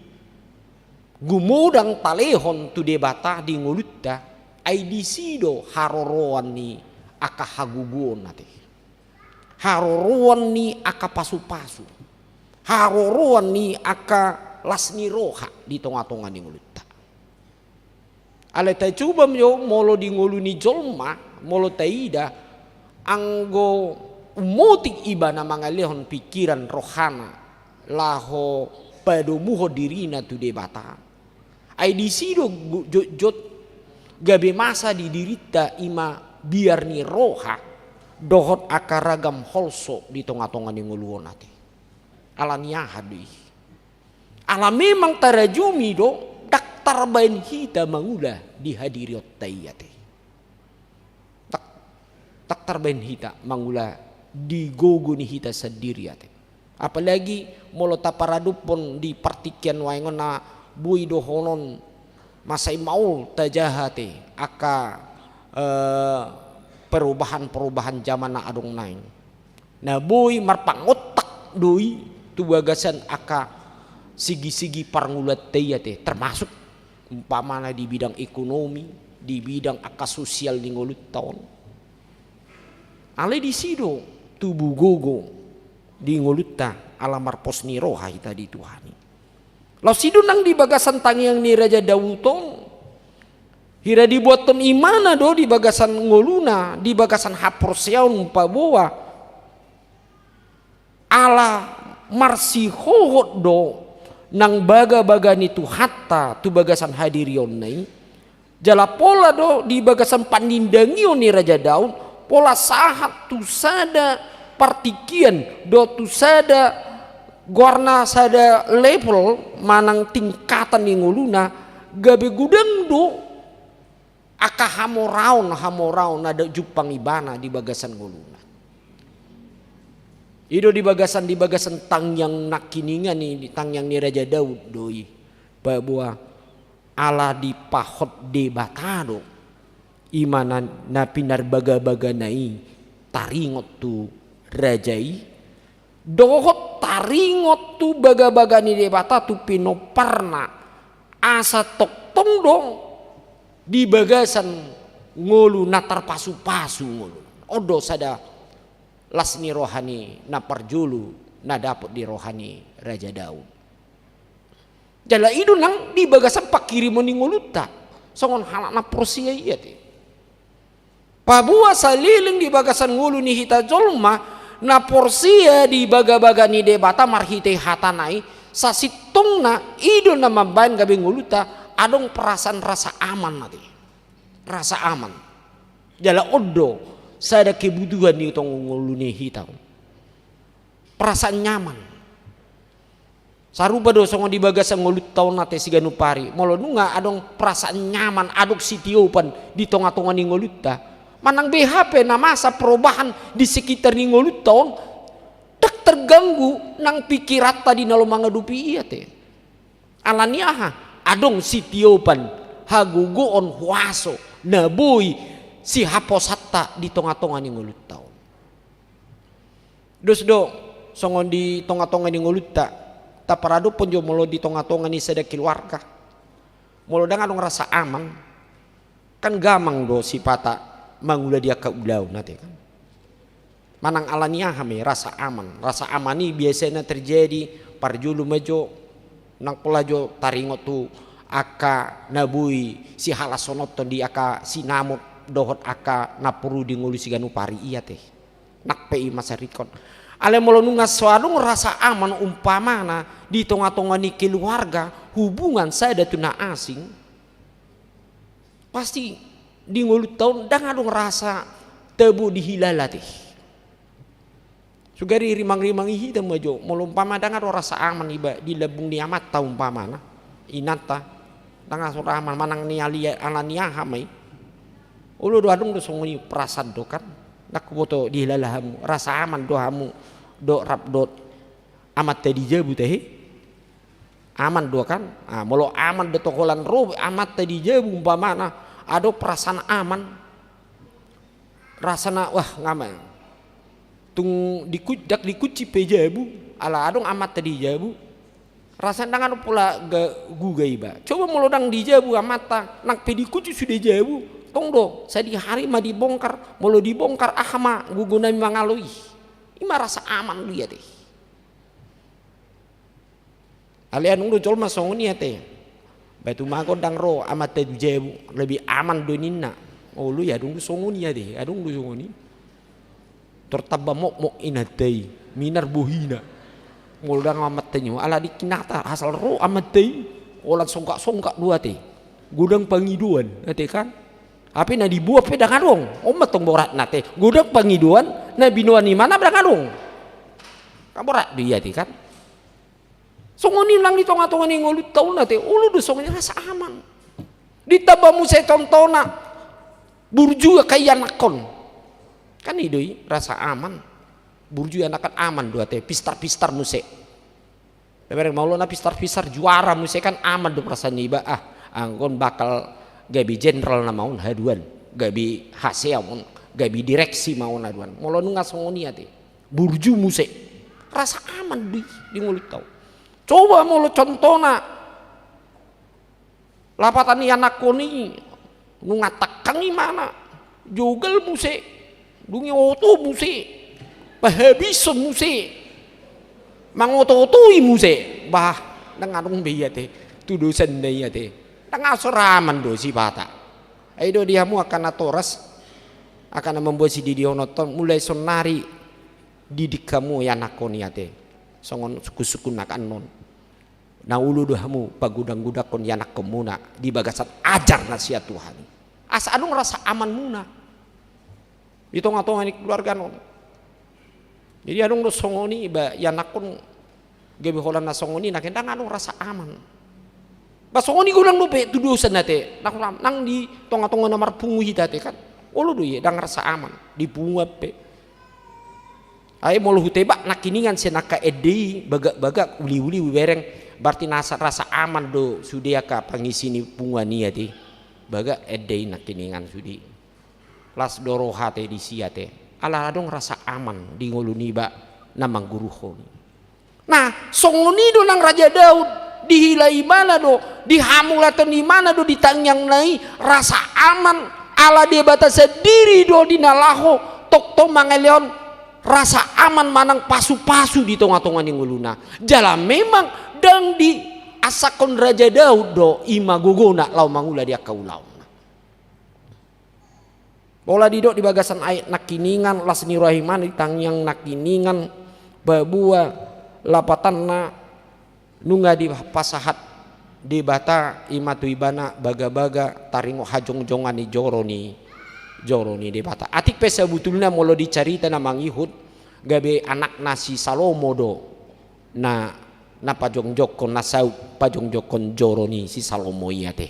gumodang talehon tu Debata di ngolunta, ai disi do haroroan ni angka hagogoon ate. Haroroan ni angka pasupasu. Haroroan ni angka las ni roha di tongatonga ni ngolunta. Alai tacoba ma jo molo di ngolu ni jolma, molo taida, anggo Umotik ibana mangalehon pikiran rohana laho padomuhon dirina tu Debata. Ai disi do jotjot gabe masa di dirinta ima biar ni roha dohot angka ragam holso di tongatonga ni ngolu on ate. Ala ni aha do i? Ala memang tarajumi do ndang tarbaen hita mangula di hadirionta i ate. Ndang, ndang tarbaen hita mangula di gogo ni hita sandiri ate. Apalagi molo taparadophon di partingkian nuaeng on na boi dohonon masa i maol tajaha ate angka, eh, perubahan-perubahan zaman na adong nuaeng. Na boi marpangontak do i tu bagasan angka sigisigi parngoluanta i ate, termasuk umpamana di bidang ekonomi, di bidang angka sosial ni ngolunta on. Alai disi do tubu gogo di ngolunta ala marpos ni roha hita di Tuhan i. Laos i do nang di bagasan tangiang ni Raja Daud on. Hira dibuathon ibana do di bagasan ngoluna, di bagasan haporseaon paboa ala marsihohot do nang bagabaga ni Tuhanta tu bagasan hadirionna i. Jala pola do di bagasan panindangion ni Raja Daud, pola sahat tu sada partingkian dohot tu sada goarna, sada level manang tingkatan ni ngoluna, gabe godang do angka hamoraon, hamoraon na jumpang ibana di bagasan ngoluna. I do di bagasan, di bagasan tangiang nangkiningan i, di tangiang ni Raja Daud do i. Paboa ala dipahot Debata do ima na, na pinarbagabagana i taringot tu raja i, dohot taringot tu bagabaga ni Debata tu pinomparna, asa tongtong do di bagasan ngolu na tarpasupasu ngolu. On do sada las ni roha ni na parjolo na dapot di roha ni Raja Daud. Jala i do nang di bagasan panghirimon ni ngolunta songon halak na porsea i ate. Paboa saleleng di bagasan ngolu ni hita jolma na porsea di bagabaga ni Debata marhite hatana i, sasintongna i do na mambaen gabe ngolunta adong perasaan rasa aman ate. Rasa aman. Jala on do sada kebutuhan ni tong ngolu ni hita on. Perasaan nyaman. Sarupa do songon di bagasan ngolunta on ate siganup ari. Molo nunga adong perasaan nyaman, adong sitiopan di tongatonga ni ngolunta, manang beha pe na masa perubahan di sekitar ni ngolunta on, ndang terganggu nang pikiranta di na laho mangadopi i ate. Ala ni aha? Adong sitiopan, hagogoon, huaso na boi sihaposanta di tongatonga ni ngolunta on. Dos do songon di tongatonga ni ngolunta, taparadophon jo molo di tongatonga ni sada keluarga, molo ndang adong rasa aman, kan gamang do sipata mangula di angka ulaon ate kan. Manang ala ni aha ma i rasa aman? Rasa aman i biasana terjadi parjolo ma jo nang pola jo taringot tu angka na boi sihalashononton di angka sinamot dohot angka na porlu di ngolu siganup ari i ate. Nang pe i masarikon. Alai molo nunga so adong rasa aman umpamana di tongatonga ni keluarga, hubungan sada tu na asing, pasti di ngolunta on ndang adong rasa tabo dihilala ate. Sugari rimangrimang i hita ma jo molo umpama ndang adong rasa aman iba di lambung ni amanta umpamana, inanta, ndang adong aman manang ni ali-, ala ni aha ma i. Olo do adong do songon i perasaan do kan. Ndang huboto dihilala hamu, rasa aman do hamu dohot rap dohot amanta di jabu tahe. Aman do kan? Ah, molo aman do tong holan ro amanta di jabu umpamana, adong perasaan aman. Rasana wah, nga ma i. Tung diku-, ndang dikunci pe jabu, ala adong amanta di jabu, rasana ndang adong pola ga-, guga iba. Coba molo ndang di jabu amanta, nang pe dikunci sude jabu, tong do sadihari ma dibongkar. Molo dibongkar, aha ma gogo nami mangalo i? I ma rasa aman do i ate. Alai adong do jolma songon i ate. Ba tu mago ndang ro amanta di jabu, lebih aman do ninna. Olo i, adong do songon i ate, adong do songon i. Tor tamba mokmok inanta i, minar bohina. Molo ndang amanta i, ala di kinata, asal ro amanta i, holan songgak-songgak do ate. Godang pangidoan, ate kan. Hape na diboan pe ndang adong, on ma tong boratna ate. Godang pangidoan, na binoan imana ndang adong. Kan borat do i ate kan. Songon i nang di tonga-tonga ni ngolunta on ate, olo do songon i rasa aman. Ditamba muse contohna, burju angka ianakhon. Kan i do i, rasa aman. Burju ianakhon aman do ate, pistar-pistar muse. Bebereng molo na pistar-pistar juara muse kan aman do perasaan niba, ah, anggo on bakal gabe jenderal nama on haduan, gabe hasea on, gabe direksi ma on haduan. Molo nunga songon i ate. Burju muse. Rasa aman do i di ngolunta on. Coba molo contohna, lapatan ianakhon i, nunga tangkang imana, jogal muse, dung i oto muse, pahabishon muse, mangoto-otoi muse, bah, ndang adong be i ate, tudosanna i ate, ndang asor aman do sipata. Ai do di hamu angka natoras, angka na mamboan sidihononton, mulai saonari, didik hamu ianakhon i ate, songon sungkun-sungkun na kan on. Na olo do hamu pagodang-godangkon ianakhonmuna di bagasan ajar na sian Tuhan i. Asa adong rasa amanmuna di tonga-tonga ni keluarga on. Jadi adong do songon i ba ianakhon gabe holan na songon i, na ndang adong rasa aman. Ba songon i godang dope tudosan ate, na holan nang di tonga-tonga na marpungu hita ate kan. Olo do i, ndang rasa aman, dipungu hape. Ai molo hutebak nangkiningan sian angka ende i bagak-bagak uli-uli hubereng, berarti na rasa aman do sude angka pangisi ni punguan i ate. Bagak ende i nangkiningan sude. Las do roha ate disi ate. Ala adong rasa aman di ngolu niba na mangguruhon. Nah, songon i do nang Raja Daud, dihilala ibana do, dihamauliatehon ibana do di tangiangna i rasa aman, ala Debata sandiri do di na laho tongtong mangalehon rasa aman manang pasu-pasu di tonga-tonga ni ngoluna. Jala memang ndang diasakhon Raja Daud do i ma gogona laho mangula di angka ulaonna. Pola didok di bagasan ayat nangkiningan, las ni roha ibana di tangiang nangkiningan, paboa lapatanna nunga dipasahat Debata i ma tu ibana bagabaga taringot hajongjongan ni joro ni, joro ni Debata. Atik pe sabutulna molo dicarita na mangihut gabe anakna si Salomo do na, na pajongjongkon, na saut pajongjongkon joro ni si Salomo i ate.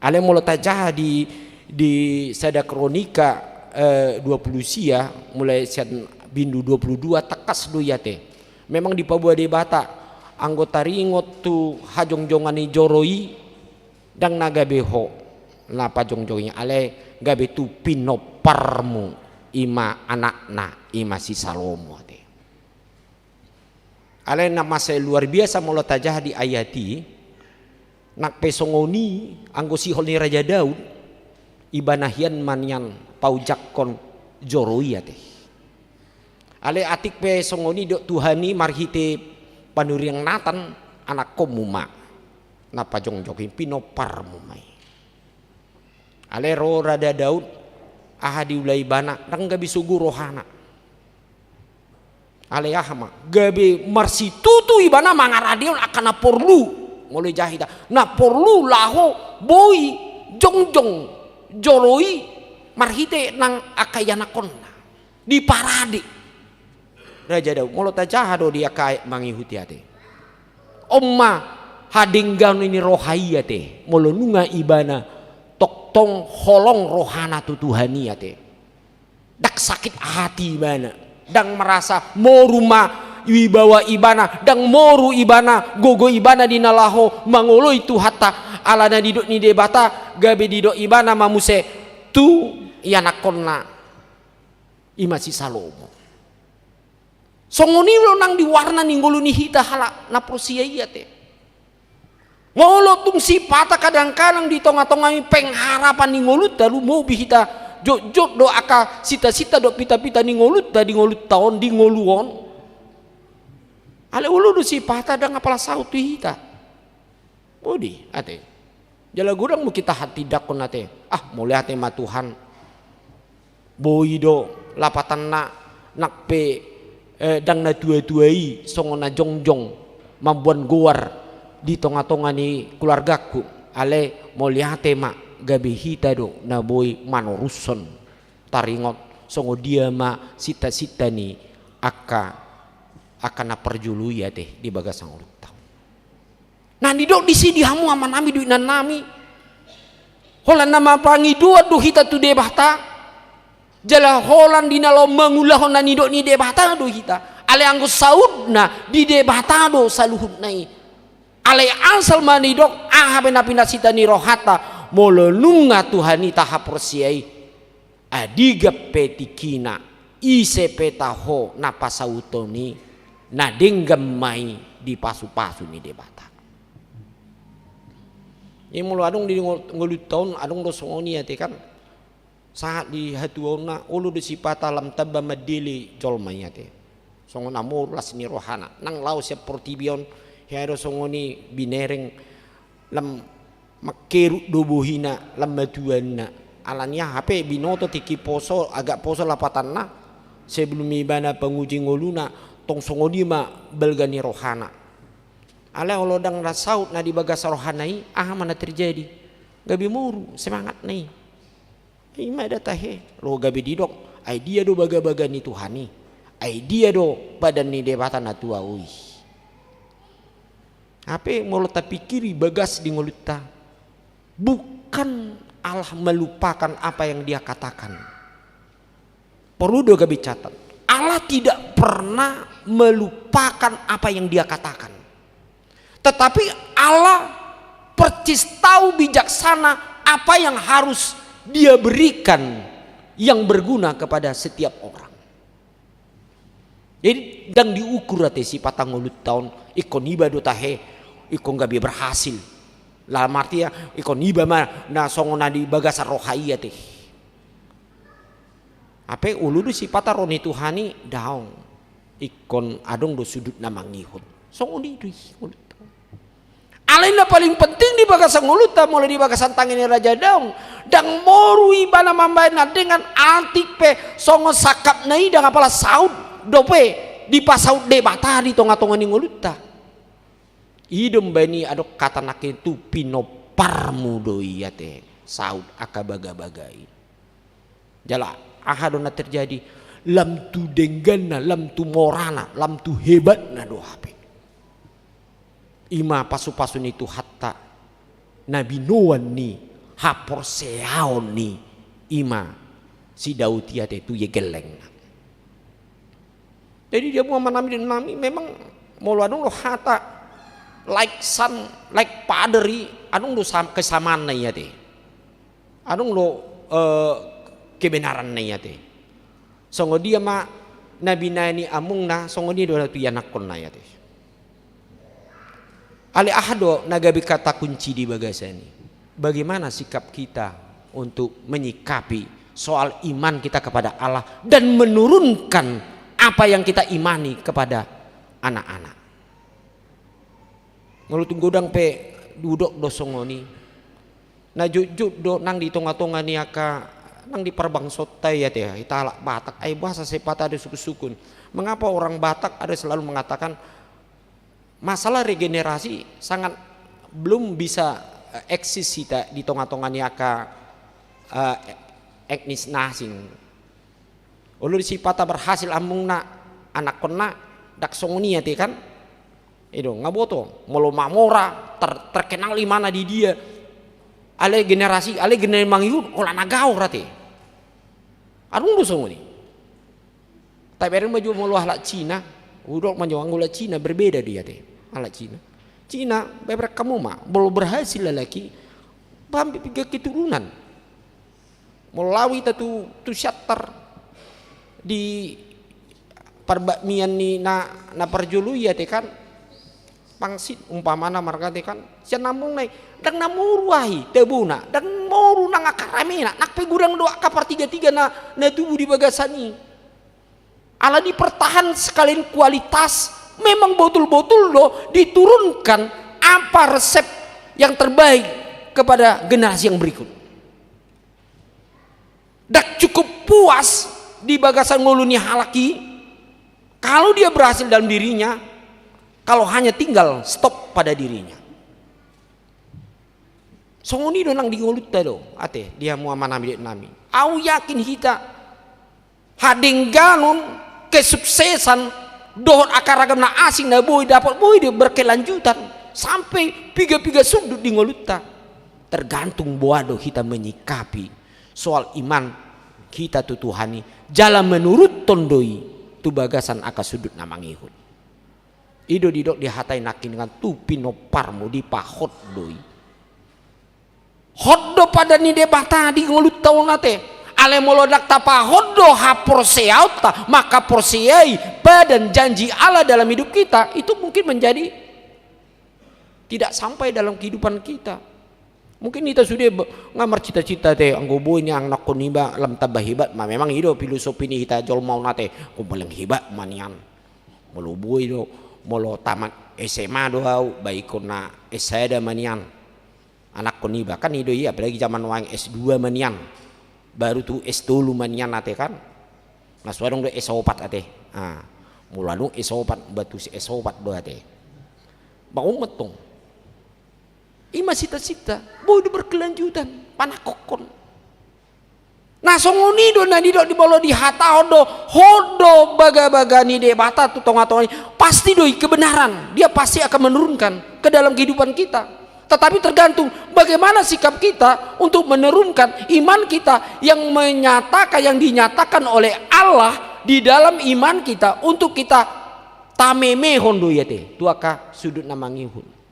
Alai molo tajaha di, di sada Kronika, eh, dua puluh sia, mulai sian bindu dua puluh dua, tangkas do i ate. Memang dipaboa Debata anggo taringot tu hajongjongan ni joro i, ndang na gabe ho na pajongjong i, alai gabe tu pinomparmu i ma anakna i ma si Salomo ate. Alai na masa luar biasa molo tajaha di ayat i, nang pe songon i anggo sihol ni Raja Daud, ibana hian ma nian paojakhon joro i ate. Alai atik pe songon i didok Tuhan i marhite panuriang Natan, anakkonmu ma na pajongjong i, pinomparmu ma i. Alai ro Raja Daud, aha diula ibana, ndang gabe sogo rohana. Alai aha ma, gabe marsitutu ibana mangaradehon angka na porlu, molo dijaha hita, na porlu laho boi jongjong joro i marhite nang angka ianakhonna. Diparade Raja Daud, molo tajaha do di angka ayat mangihut i ate. On ma hadengganon ni roha i ate, molo nunga ibana tongtong holong rohana tu Tuhan i ate. Ndang sakit hati ibana, ndang merasa moru ma wibawa ibana, ndang moru ibana, gogo ibana di na laho mangoloi Tuhanta, ala na didok ni Debata, gabe didok ibana ma muse tu ianakhonna i ma si Salomo. Songon i do nang di warna ni ngolu ni hita halak na porsea i ate. Molo tung sipata kadang-kadang di tonga-tonga ni pengharapan ni ngolunta, lumobi hita jotjot do angka sita-sita dohot pita-pita ni ngolunta, di ngolunta on, di ngolu on. Alai olo do sipata ndang apala saut tu hita. Boi do i ate. Jala godang muse hita hatindangkon ate. Ah, mauliate ma Tuhan. Boi do lapatanna Nang pe, eh, ndang na tua-tua i songon na jongjong mamboan goar di tonga-tonga ni keluargangku, alai mauliate ma gabe hita do na boi manorushon taringot songon dia ma sinta-sinta ni angka, angka na parjolo i ate di bagasan ngolunta. Na nidok disi di hamu amanami dohot inanami, holan na marpangidoan do hita tu Debata, jala holan di na laho mangulahon na nidok ni Debata do hita. Alai anggo sautna di Debata do saluhutna i. Alai asal ma nidok aha pe na pinasita ni rohanta, molo nunga Tuhan i tahaporseai, adigan pe tingkina, ise pe taho na pasauton i, na denggan ma i di pasu-pasu ni Debata. Jadi molo adong di ngol-, ngolunta on, adong do songon i ate kan. Sahat di hatuaonna, olo do sipata lam tamba mandele jolma i ate. Songon na moru las ni rohana. Nang laho sian portibi on, hea do songon i binereng lam mangkerut do bohina lam matuanna. Alani aha pe binoto tingki poso, agak poso lapatanna, sebelum ibana panguji ngoluna, tong songon i ma balga ni rohana. Alai olo ndang na saut na di bagas rohana i, aha ma na terjadi? Gabe moru semangatna i. I ma da tahe, ro gabe didok, ai dia do baga-baga ni Tuhan i, ai dia do padan ni Debata na tuau i. Hape molo tapikiri bagas di ngolunta, bukan Allah melupakan apa yang Dia katakan. Perlu do gabe catat. Allah tidak pernah melupakan apa yang Dia katakan. Tetapi Allah persis tahu bijaksana apa yang harus Dia berikan yang berguna kepada setiap orang. Jadi, ndang diukur ate sipata ngolunta on, ingkon iba do tahe, ingkon gabe berhasil. Dalam arti ya, ingkon iba ma na songon na di bagasan roha i ate. Hape olo do sipata ro ni Tuhan i, daong. Ingkon adong do sudut na mangihut. Songon i do i, olo. Alai na paling penting di bagasan ngolunta, molo di bagasan tangiang ni raja daong, ndang moru ibana mambahen na denggan, atik pe songon sangkapna i ndang apala saut dope dipasaut Debata di tonga-tonga ni ngolunta. I do umbahen i adong hata nangkin tu pinomparmu do i ate, saut angka baga-baga i. Jala aha do na terjadi? Lam tu dengganna, lam tu morana, lam tu hebatna do hape. I ma pasu-pasu ni Tuhanta na binoan ni haporseaon ni i ma si Daud i ate tu ia gellengna. Jadi dia mua manami dan nami memang molo adong do hata like son, like father i, adong do sam-, kesamaanna i ate. Adong do, eh, kebenaranna i ate. Songon dia ma na binahen ni amongna, songon dia do na tu ianakkonna i ate. Alai aha do na gabe kata kunci di bagasan i? Bagaimana sikap kita untuk menyikapi soal iman kita kepada Allah dan menurunkan apa yang kita imani kepada anak-anak? Molo tung godang pe didok do songon i, na jotjot do nang di tonga-tonga ni angka, nang di parbangsonta i ate, hita halak Batak, ai boasa sipata do sukun-sukun. Mengapa orang Batak ada selalu mengatakan masalah regenerasi sangat belum bisa, eh, eksis hita di tonga-tonga ni angka, eh, etnis na asing. Olo do sipata berhasil amongna, anakkonna, ndang songon i ate kan. I do, nga boto, molo mamora, ter-, terkenal imana di dia. Alai generasi, alai generasi mangihut, holan na gaor ate. Adong do songon i. Tabereng ma jo molo halak Cina, hudok ma jo anggo halak Cina, berbeda dia ate. Halak Cina. Cina, beberapa kamu ma, molo berhasil halak i, bambi piga keturunan. Molo laho hita tu, tu Siantar di parbaktian ni na, na parjolo i ate kan, pangsit umpamana marga ate kan, sian amongna i, ndang na moru ahi, tabona, ndang moru nang angka ramena, nang pe godang do angka partiga-tiga na, na tubu di bagasan i. Ala dipertahan sekalian kualitas, memang botul-botul do diturunkan apa resep yang terbaik kepada generasi yang berikut. Ndang cukup puas di bagasan ngolu ni halak i, kalau dia berhasil dalam dirinya, kalau hanya tinggal stop pada dirinya. Songon i do nang di ngolunta do, ate, di hamu amanami, inanami. Au yakin hita, hadengganon, kesuksesan, dohot angka ragam na asing na boi dapot, boi do berkelanjutan sampe piga-piga sundut di ngolunta. Tergantung boha do hita menyikapi soal iman hita tu Tuhan i, jala menuruthon do i tu bagasan angka sundut na mangihut. I do didok di hata i nangkiningan, tu pinomparmu dipahot do i. Hot do padan ni Debata di ngolunta on, ate. Alai molo ndang tapahot do haporseaonta, mangkaporseai padan janji Allah dalam hidup kita, itu mungkin menjadi tidak sampai dalam kehidupan kita. Mungkin hita sude be-, nga marcita-cita, ate, anggo boi nian anakkon iba lam tamba hebat ma. Memang i do filosofi ni hita jolma on, ate, anggo paling hebat ma nian. Molo boi do, molo tamat S M A do au, baikon na S sada ma nian anakkon iba, kan i do i, apalagi jaman nuaeng S dua ma nian, baru tu S tolu ma nian, ate, kan. Na so adong do S opat, ate. Ah, molo adong S opat, ba tusi S opat do, ate. Ba on ma tong. I ma cita-cita, boi do berkelanjutan panangkokhon. Na songon i do na nidok di, molo dihatahon do, hot do bagabaga ni Debata tu tonga-tonga i, pasti do i kebenaran, Dia pasti akan menurunkan ke dalam kehidupan kita. Tetapi tergantung bagaimana sikap kita untuk menurunkan iman kita yang menyatakan, yang dinyatakan oleh Allah di dalam iman kita, untuk kita tamemehon do i, ate, tu angka sundut na mangihut.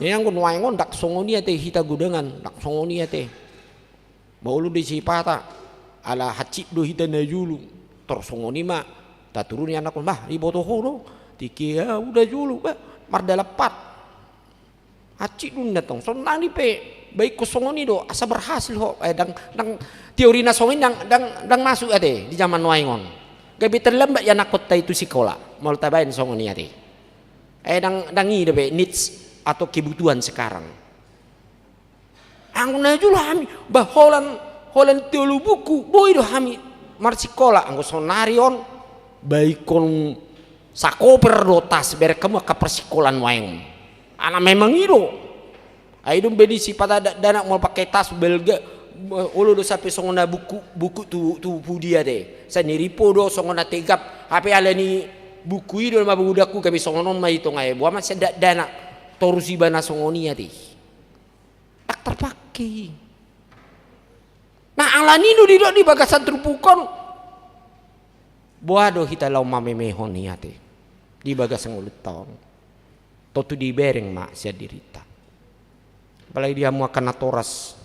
Ia anggo nuaeng on ndang songon i, ate, hita godangan, ndang songon i, ate. Ba olo do sipata, ala hansit do hita na jolo. Tor songon i ma taturuni anakkon, bah, diboto ho do, tingki au na jolo, bah, mardalan pat. Hansit do na tong, songon i pe, baikon songon i do, asa berhasil ho, eh, ndang, ndang, teori na songon i ndang, ndang, ndang masuk, ate, di jaman nuaeng on. Gabe terlambat i anakkonta i tu sikola, molo tabaen songon i, ate. Eh, ndang, ndang i dope needs atau kebutuhan sekarang. Anggo na jolo hami, bah, holan, holan tolu buku, boi do hami marsikola. Anggo saonari on, baikon sakoper do tas, bereng hamu angka parsikolaan nuaeng. Ala memang i do. Ai dung be ni sipata dakdanak molo pake tas balga, olo do sampe songon na buku, buku tu, tu pudi, ate. Sandiri po do songon na tegap, hape ala ni buku i do ma, buku dakku, gabe songon on ma i tong, ai boha ma sian dakdanak torus iba na songon i, ate. Ndang tarpake i. Nah, ala ni i do didok di bagasan turpuk on, boha do hita laho mamemehon i, ate, di bagasan ngolunta on. Tontu dibereng ma sian dirinta. Apalagi di hamu angka natoras,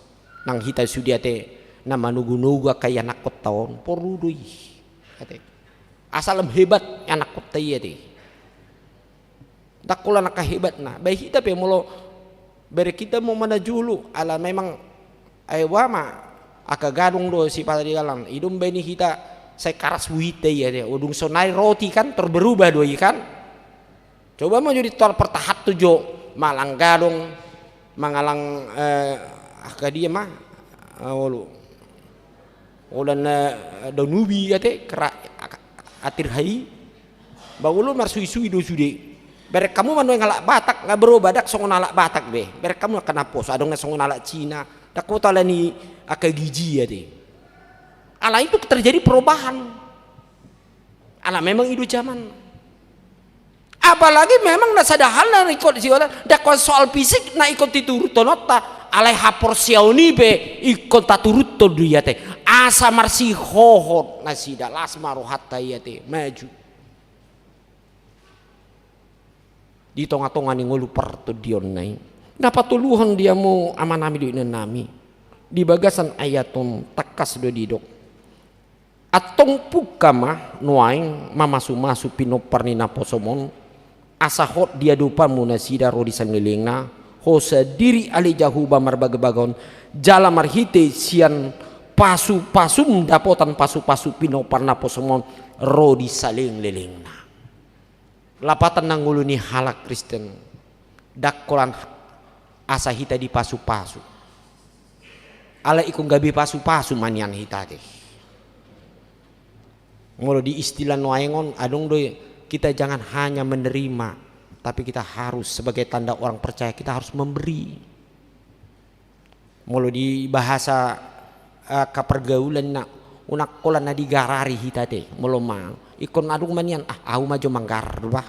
nang hita sude, ate, na manogunogu angka ianakkonta on, porlu do i, ate. Asa lam hebat ianakkonta i, ate. Ndang holan angka hebatna. Baen hita pe molo, bereng hita ma na jolo, ala memang, ai boha ma, angka gadong do sipata di dalan. I do umbaen hita sai karas uhinta i, ate. Dung saonari roti kan, tor berubah do i kan. Coba ma jo di tor pertahat tu jo, mangalang gadong, mangalang, eh, angka dia ma, eh, olo. Holan, eh, daun ubi, ate, kera-, atir hai. Ba olo marsuisui do sude. Bereng hamu ma nuaeng halak Batak, nga berubah, ndang songon halak Batak be. Bereng hamu angka naposo, adong na songon halak Cina. Ndang holan ala ni angka giji, ate. Ala itu terjadi perubahan. Ala memang i do jaman. Apalagi memang na sada hal na ingkon siholan, ndang holan soal fisik na ingkon tituruthononta, alai haporseaon i pe ingkon taturuthon do i, ate. Asa marsihohot nasida, las ma rohanta i, ate, maju. Di tongatonga ni ngolu partondionna i. Na patoluhon di hamu amanami dohot inanami. Di bagasan ayat on tangkas do didok. Antong pungka ma nuaeng mamasumasu pinompar ni naposom on, asa hot di adopanmu nasida ro di salelengna, ho sandiri ale Jahowa marbagabaga on, jala marhite sian pasupasum dapotan pasupasu pinompar naposom on ro di salelengna. Lapatan na ngolu ni halak Kristen, ndang holan asa hita dipasupasu. Ala ingkon gabe pasupasu ma nian hita, ate. Molo di istilah nuaeng on, adong do, kita jangan hanya menerima, tapi kita harus, sebagai tanda orang percaya, kita harus memberi. Molo di bahasa, eh, angka pergaulan na, unang holan na digarari hita te, molo ma, ingkon adong ma nian, ah, ahu ma jo manggarar bah,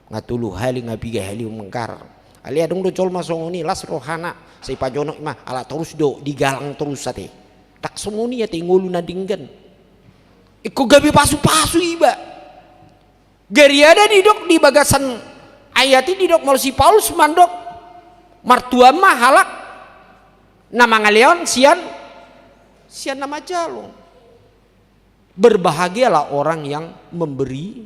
nga tolu hali, nga piga hali manggarar. Alai adong do jolma songon i, las rohana, sai pajonok i ma, ala torus do digalang torus ate. Ndang songon i ate ngolu na denggan. Ingkon gabe pasu-pasu iba. Gariada didok di bagasan ayat i, didok molo si Paulus mandok, martua ma halak na mangalehon sian, sian na manjalo. Berbahagialah orang yang memberi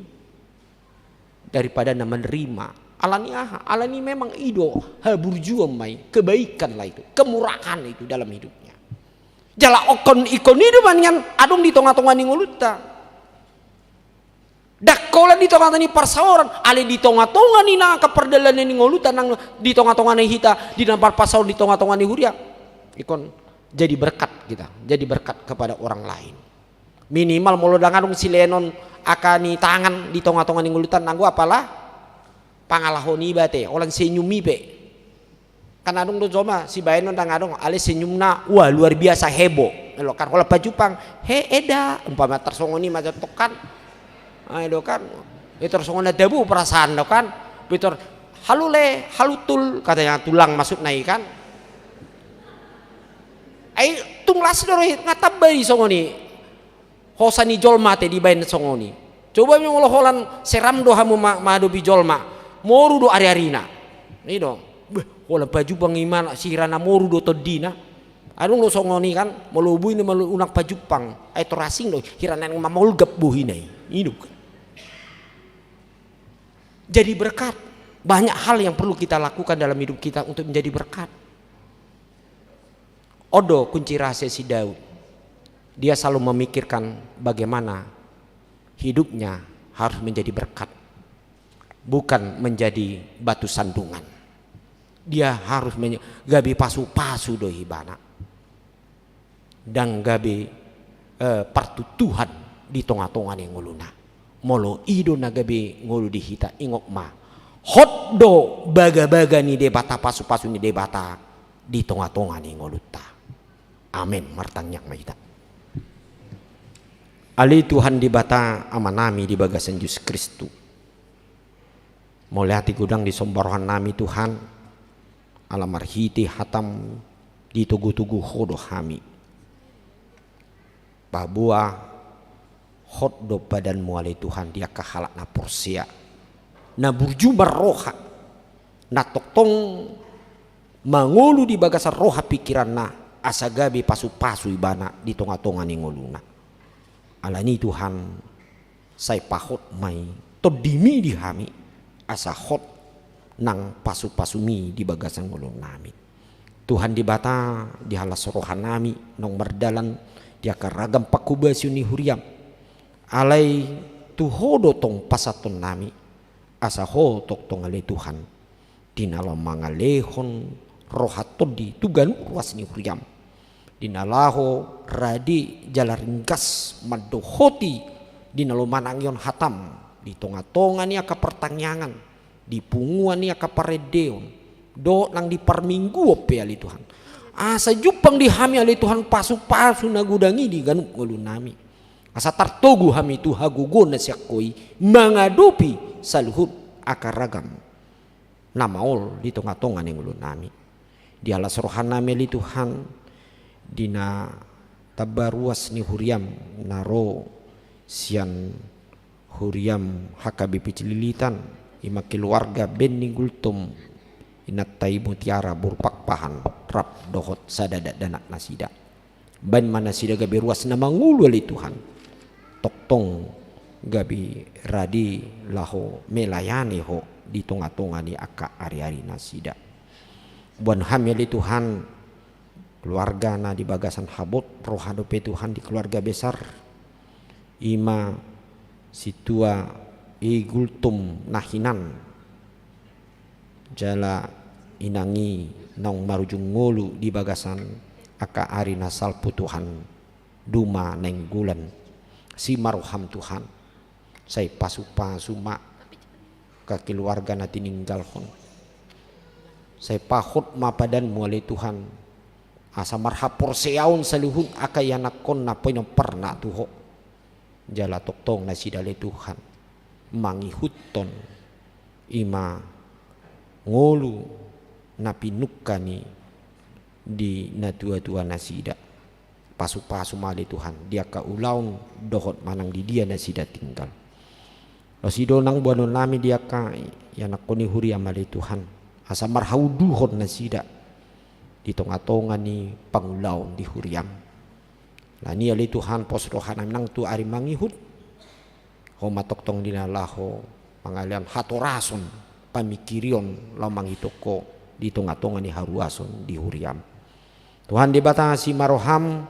daripada na menerima. Alani aha? Alani memang i do haburjuon ma i, kebaikan lah itu, kemurahan itu dalam hidupnya. Jala ingkon, ingkon i do ma nian adong di tonga-tonga ni ngolunta. Ndang holan di tonga-tonga ni parsaoran, alai di tonga-tonga ni nang angka pardalanan ni ngolunta, nang di tonga-tonga ni hita, di na marparsaoran, di tonga-tonga ni huria. Ingkon jadi berkat kita, jadi berkat kepada orang lain. Minimal molo ndang adong silehonon angka ni tangan di tonga-tonga ni ngolunta, nanggo apala pangalahon iba te, holan senyum i pe. Kan adong do jolma, sibaenon ndang adong, alai senyumna, wah, luar biasa, heboh. Molo kan holan pajumpang, he, eda, umpama tarsongon i ma jo tong kan. Ai do kan. Pintor songon na tabo perasaan do kan. Pintor, halo le, halo tul, katanya tulang maksudna i kan. Ai tung las do roha i, nga tamba i songon i. Hosa ni jolma te dibaen songon i. Coba molo holan seram do hamu ma-, mangadopi jolma. Moru do ari-arina. I do. Beh, holan pajumpang imana, sirana moru do tondina. Adong do songon i kan, molo boi na molo unang pajumpang. Ai tor asing do, hira naeng mamolgap bohina i. I do kan. Jadi berkat. Banyak hal yang perlu kita lakukan dalam hidup kita untuk menjadi berkat. On do kunci rahasia si Daud. Dia selalu memikirkan bagaimana hidupnya harus menjadi berkat, bukan menjadi batu sandungan. Dia harus menye-, gabe pasu-pasu do ibana. Ndang gabe, eh, partutuhan di tonga-tonga ni ngoluna. Molo i do na gabe ngolu di hita, ingot ma. Hot do bagabaga ni Debata, pasu-pasu ni Debata di tonga-tonga ni ngolunta. Amen. Martangiang ma hita. Ale Tuhan Debata Amanami di bagasan Jesus Kristus. Mauliate godang disomba rohanami Tuhan, ala marhite hatam ditogu-togu Ho do hami. Paboa hot do padanmu ale Tuhan di angka halak na porsea, na burju marroha, na tongtong mangolu di bagasan roha pikiranna, asa gabe pasu-pasu ibana di tonga-tonga ni ngoluna. Alani Tuhan, sai pahot ma i tondimi di hami, asa hot nang pasu-pasumi di bagasan ngolunami. Tuhan Debata, dihalas rohanami naung mardalan di angka ragam pangkobasion ni huriam. Alai tu Ho do tong pasahatonnami, asa Ho tongtong ale Tuhan, di na laho mangalehon roha tondi tu ganup ruas ni huriam. Di na laho rade jala ringgas mandohoti di na laho manangihon hatam di tonga-tonga ni angka partangiangan, di punguan ni angka parendeon, dohot nang di parmingguon pe ale Tuhan. Asa jumpang di hami ale Tuhan pasu-pasu na godang i di ganup ngolunami. Asa tartogu hami tu hagogoon na sian Ho i mangadopi saluhut angka ragam na maol di tonga-tonga ni ngolunami. Dihalas rohanami ale Tuhan, di na tamba ruas ni huriam na ro sian huriam H K B P Cililitan, i ma keluarga Ben ni Gultom, inanta i Mutiara boru Pakpahan, rap dohot sada dakdanak nasida. Baen ma nasida gabe ruas na mangolu ale Tuhan. Tongtong gabe rade laho melayani Ho di tonga-tonga ni angka ari-ari nasida. Boan hami ale Tuhan, keluarga na di bagasan habot, roha dope Tuhan di keluarga besar. I ma sintua i Gultom na hinan. Jala inang i naung marujung ngolu di bagasan angka ari na salpu Tuhan, Duma Nainggolan. Asi ma roham Tuhan, sai pasupasu ma angka keluarga na tininggalhon. Sai pahot ma padanmu ale Tuhan, asa marhaporseaon saluhut angka ianakhon na pinomparna tu Ho. Jala tongtong nasida ale Tuhan mangihuthon i ma ngolu na pinungka ni di natuatua nasida. Pasupasu ma ale Tuhan di angka ulaon dohot manang di dia nasida tinggal. Laos i do nang boanonnami di angka ianakhon ni huriam ale Tuhan, asa marhaunduhon nasida di tongatonga ni pangulaon di huriam. Alani i ale Tuhan, pos rohanami nang tu ari mangihut, Ho ma tongtong di na laho mangalehon hatorason, pamingkirion laho mangihut Ho di tongatonga ni haruason di huriam. Tuhan Debata, asi ma roham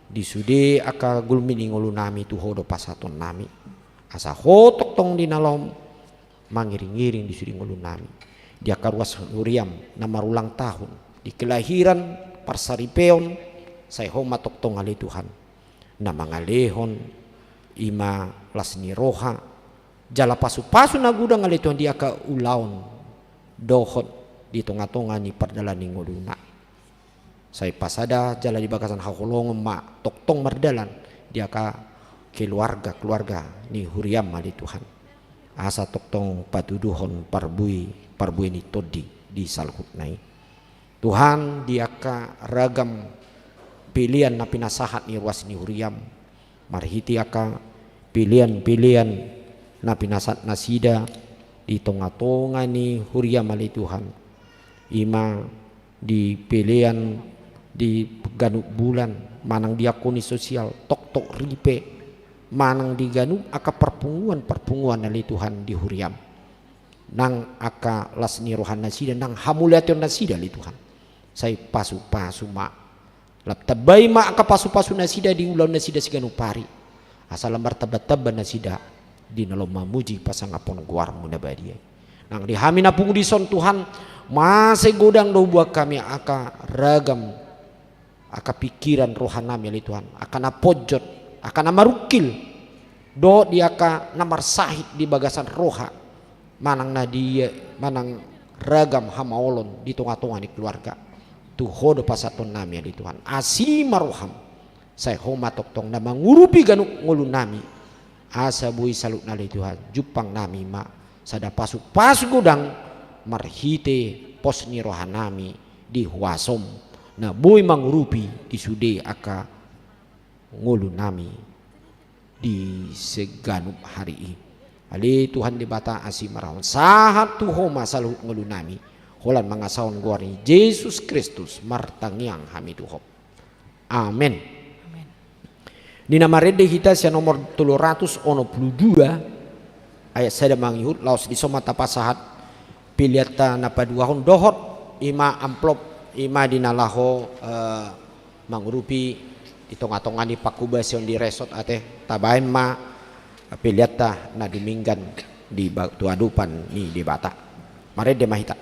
di sude angka gulmi ni ngolunami, tu Ho do pasahatonnami. Asa Ho tongtong di na laho mangiringiring di sude ngolunami, di angka ruas huriam na marulang tahun, di kelahiran, parsaripeon, sai Ho ma tongtong ale Tuhan na mangalehon i ma las ni roha jala pasupasu na godang ale Tuhan di angka ulaon dohot di tongatonga ni pardalanan ni ngoluna. Sai pasada jala di bagasan haholongon ma tongtong mardalan di angka keluarga-keluarga ni huriam ale Tuhan, asa tongtong patuduhon parbue, parbue ni tondi di saluhutna i. Tuhan, di angka ragam pelean na pinasahat ni ruas ni huriam, marhite angka pelean-pelean na pinasahat nasida di tongatonga ni huriam ale Tuhan, i ma di pelean di ganup bulan, manang diakoni sosial, toktok ripe, manang di ganup angka parpunguan-parpunguan ale Tuhan di huriam. Nang angka las ni roha nasida, nang hamauliateon nasida ale Tuhan, sai pasupasu ma. Lam tambai ma angka pasupasu nasida di ulaon nasida siganup ari, asa lam martambatamba nasida di na laho mamuji pasangaphon goarmu na badia i. Nang di hami na pungu dison Tuhan, mase godang do huboan hami angka ragam angka pingkiran rohanami ale Tuhan, angka na ponjot, angka na marungkil, dohot di angka na marsahit di bagasan roha, manang na di, manang ragam hamaolon di tongatonga ni keluarga. Tu Ho do pasahatonnami ale Tuhan, asi ma roham, sai Ho ma tongtong na mangurupi ganup ngolunami, asa boi saluhutna ale Tuhan jumpangnami ma sada pasupasu godang marhite pos ni rohanami di huasom, na boi mangurupi di sude angka ngolunami di siganup ari i. Ale Tuhan Debata, asi ma roham, sahat tu Ho ma saluhut ngolunami. Holan mangasahon goar ni Jesus Kristus martangiang hami tu Ho. Amen. Amen. Di na marende hita sian nomor tolu ratus onom pulu dua, ayat sada mangihut, laos dison ma tapasahat peleanta na paduahon dohot i ma amplop, i ma di na laho, eh, mangurupi di tongatonga ni pangkobasion di resort ate, tabaen ma peleanta na dumenggan di ba-, tu adopan ni Debata. Marende ma hita.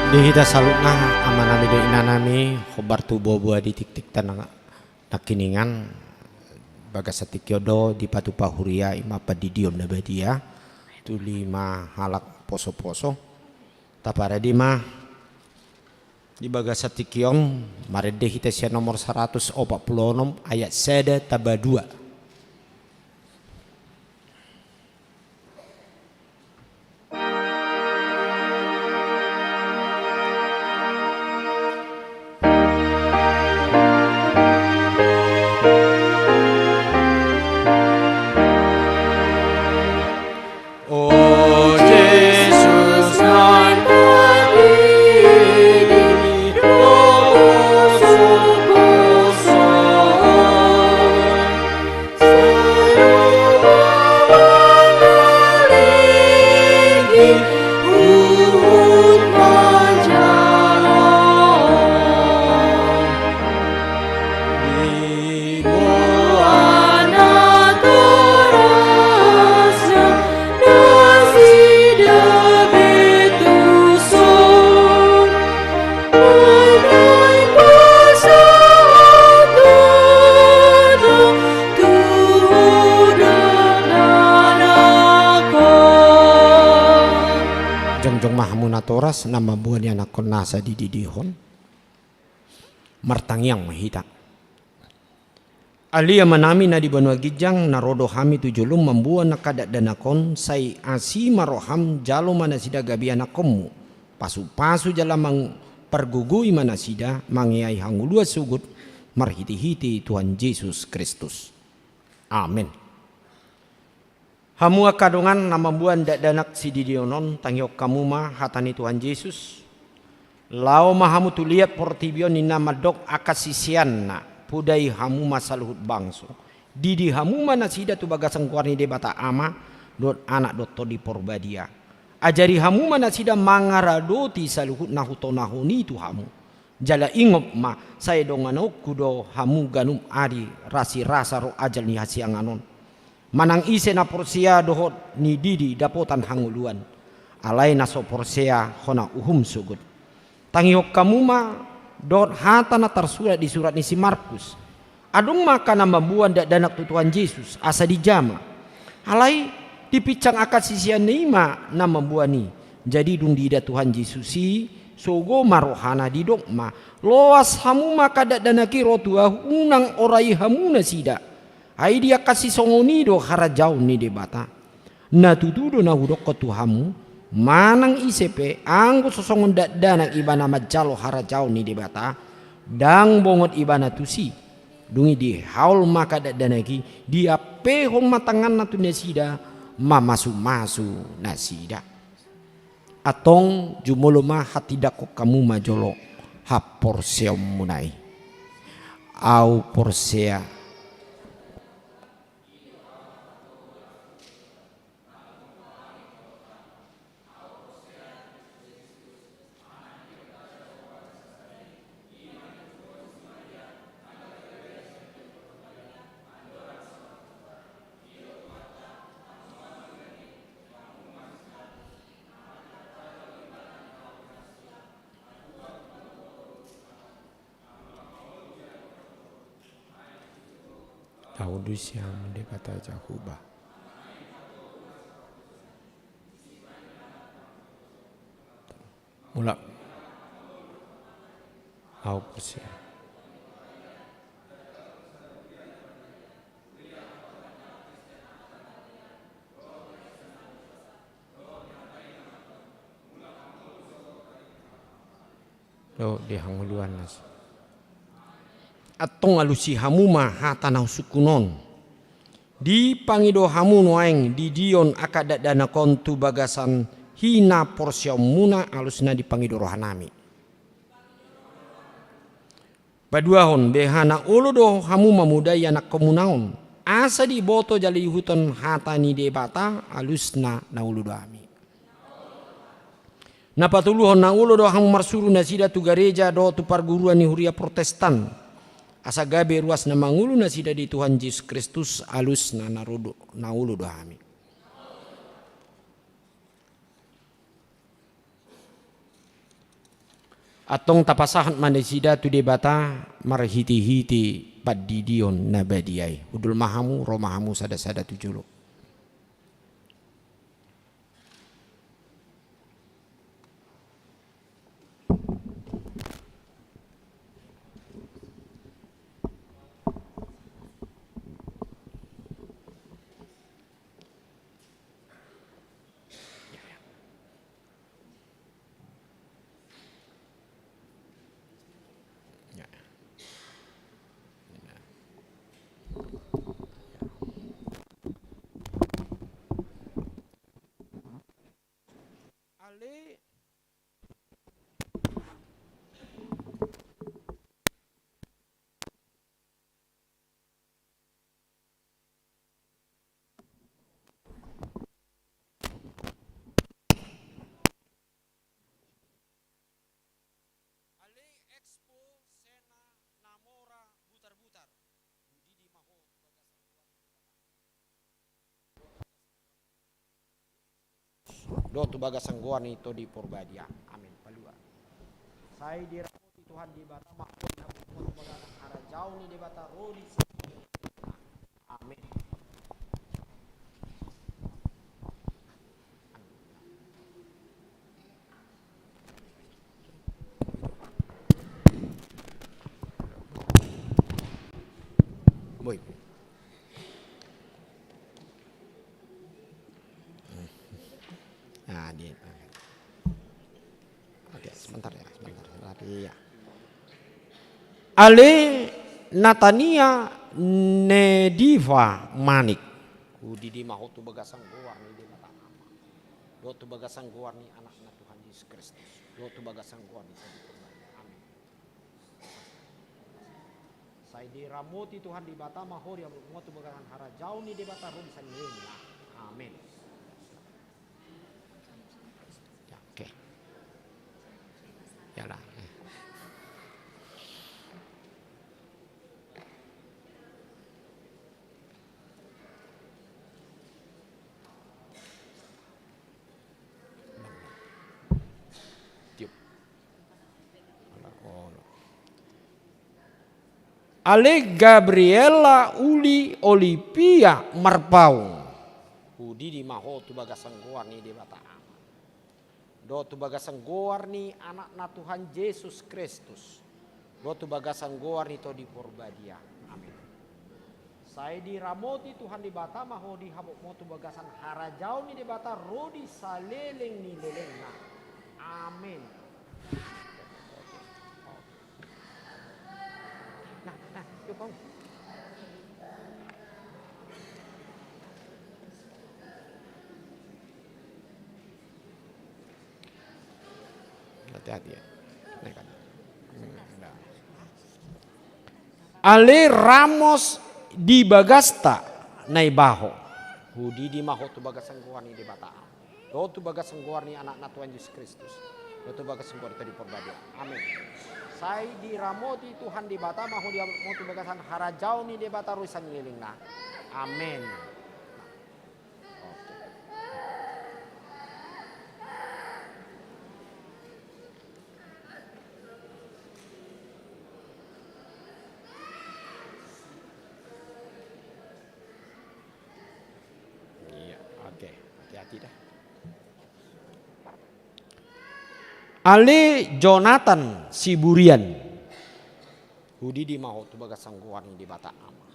Di hita saluhutna, amanami dohot inanami, hombar tu boaboa di tingtingta na nangkiningan, bagasan tingki on do dipatupa huria i ma pandidion na badia tu lima halak posoposo. Taparade ma di bagasan tingki on, marende hita sian nomor saratus opat pulu onom ayat sada tamba dua. O Jesus, naeng tadidi do posoposo. Jongjong ma hamu natoras na mamboan ianakhon nasa dididihon. Martangiang ma hita. Ale Amanami na di banua ginjang, na ro do hami tu jolom mamboan angka dakdanak on, sai asi ma roham, jalo ma nasida gabe anakhonmu. Pasupasu jala mang-, pargogoi ma nasida mangeahi hangoluan sogot, marhitehite Tuhan Jesus Kristus. Amen. Hamu angka dongan na mamboan dakdanak sididihon on, tangihon hamu ma hata ni Tuhan Jesus. Laho ma hamu tu liat portibi on, ninna mandok angka siseanna, podai hamu ma saluhut bangso. Didi hamu ma nasida tu bagasan goar ni Debata Ama, dohot Anak dohot Tondi Porbadia. Ajari hamu ma nasida mangaradoti saluhut na hutonahon i tu hamu. Jala ingot ma, sai donganonku do hamu ganup ari rasirasa ro ajal ni hasiangan on. Manang ise na porsea dohot nididi dapotan hangoluan. Alai na so porsea hona uhum sogot. Tangihon hamu ma dohot hata na tarsurat di surat ni si Markus. Adong ma angka na mamboan dakdanak tu Tuhan Jesus, asa dijama. Alai dipinsang angka siseanna i ma na mamboan i. Jadi dung diida Tuhan Jesus i, sogo ma rohana, didok ma, loas hamu ma angka dakdanak i ro tu ahu, unang orai hamu nasida. Ai di angka sisongon i do harajaon ni Debata. Na tutu do na hudokkon tu hamu, manang ise pe, anggo so songon dakdanak ibana manjalo harajaon ni Debata, ndang bongot ibana tusi. Dung i dihaol ma angka dakdanak i, diampehon ma tanganna tu nasida, mamasumasu nasida. Antong jumolo ma, hatindangkon hamu ma jolo haporseaonmuna i. Ahu porsea. Ahu do sian Debata Jahowa. Mulak. Ahu porsea. Dohot di hangoluan nasida. Antong alusi hamu ma hata na husungkun on. Dipangido hamu nuaeng didion angka dakdanak on tu bagasan hinaporseaonmuna, alusna dipangido rohanami. Paduahon, beha na olo do hamu mamodai anakhonmuna on, asa diboto jala diihuthon hata ni Debata, alusna na olo do hami. Na patoluhon, na olo do hamu marsuru nasida tu gareja dohot tu parguruan ni huria Protestan, asa gabe ruas na mangolu nasida di Tuhan Jesus Kristus, alusna na olo do, na olo do hami. Antong tapasahat ma nasida tu Debata marhitehite pandidion na badia i. Hundul ma hamu, ro ma hamu sadasada tu jolo. Ale Ale expo sena na mora butar-butar. Hudidi ma ho tu bagasan goar ni Debata. Dohot tu bagasan goar ni Tondi Porbadia. Amin. Palua. Sai diramoti Tuhan Debata ma ho di habotmon tu bagasan harajaon ni Debata ro di sa- Amin. Boi. Nah, di, oke, sebentar ya, sebentar, sebentar. Iya. Ale Natania Nediva Manik. Hudidi ma ho tu bagasan goar ni Debata Ama. Dohot tu bagasan goar ni Anakna Tuhan Jesus Kristus. Dohot tu bagasan goar ni Tondi Porbadia. Amin. Sai diramoti Tuhan Debata ma ho di habotmon tu bagasan harajaon ni Debata ro di salelengna. Amin. Ya, oke. Yalah. Tiup. Ale Gabriela Uli Olivia Marpaung. Hudidi ma ho tu bagasan goar ni Debata Ama. Dohot tu bagasan goar ni Anakna Tuhan Jesus Kristus. Dohot tu bagasan goar ni Tondi Porbadia. Amin. Sai diramoti Tuhan Debata ma ho di habotmon tu bagasan harajaon ni Debata ro di saleleng ni lelengna. Amin. Nah, nah, yuk, Bang. Hati-hati ya. Ini kan. Hmm, nah. Ale Ramos di Bagasta Naibaho. Hudidi ma ho tu bagasan goar ni Debata. Dohot tu bagasan goar ni Anakna Tuhan Jesus Kristus. Dohot tu bagasan goar ni Tondi Porbadia. Amin. Sai diramoti Tuhan Debata ma ho di habotmon tu bagasan harajaon ni Debata ro di salelengna. Amin. Iya, oke. Hati-hati dah. Ale Jonathan Siburian. Hudidi ma ho tu bagasan goar ni Debata Ama.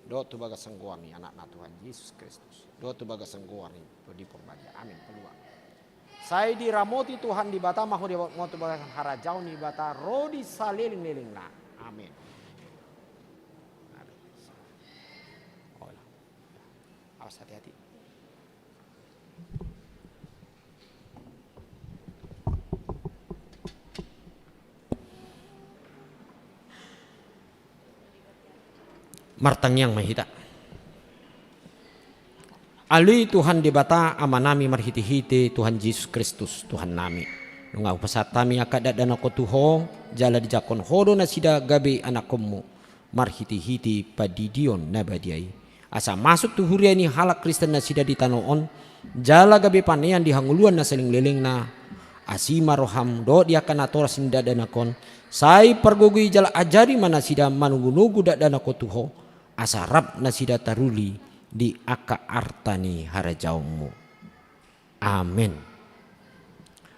Dohot tu bagasan goar ni Anakna Tuhan Jesus Kristus. Dohot tu bagasan goar ni Tondi Porbadia. Amin. Palua. Sai diramoti Tuhan Debata ma ho di habotmon tu bagasan harajaon ni Debata ro di saleleng-lelengna. Amin. Amin. Olah. Awas, hati-hati. Martangiang ma hita. Ale Tuhan Debata Amanami marhitehite Tuhan Jesus Kristus Tuhannami. Nunga hupasahat hami angka dakdanak on tu Ho, jala dijangkon Ho do nasida gabe anakkonMu. Marhitehite pandidion na badia i. Asa masuk tu huria ni halak Kristen nasida di tano on, jala gabe panean di hangoluan na saleleng-lelengna, Asi ma roham dohot di angka natoras ni dakdanak on, sai pargogoi jala ajari ma nasida manogunogu dakdanak on tu Ho, asa rap nasida taruli di angka arta ni harajaonMu. Amen.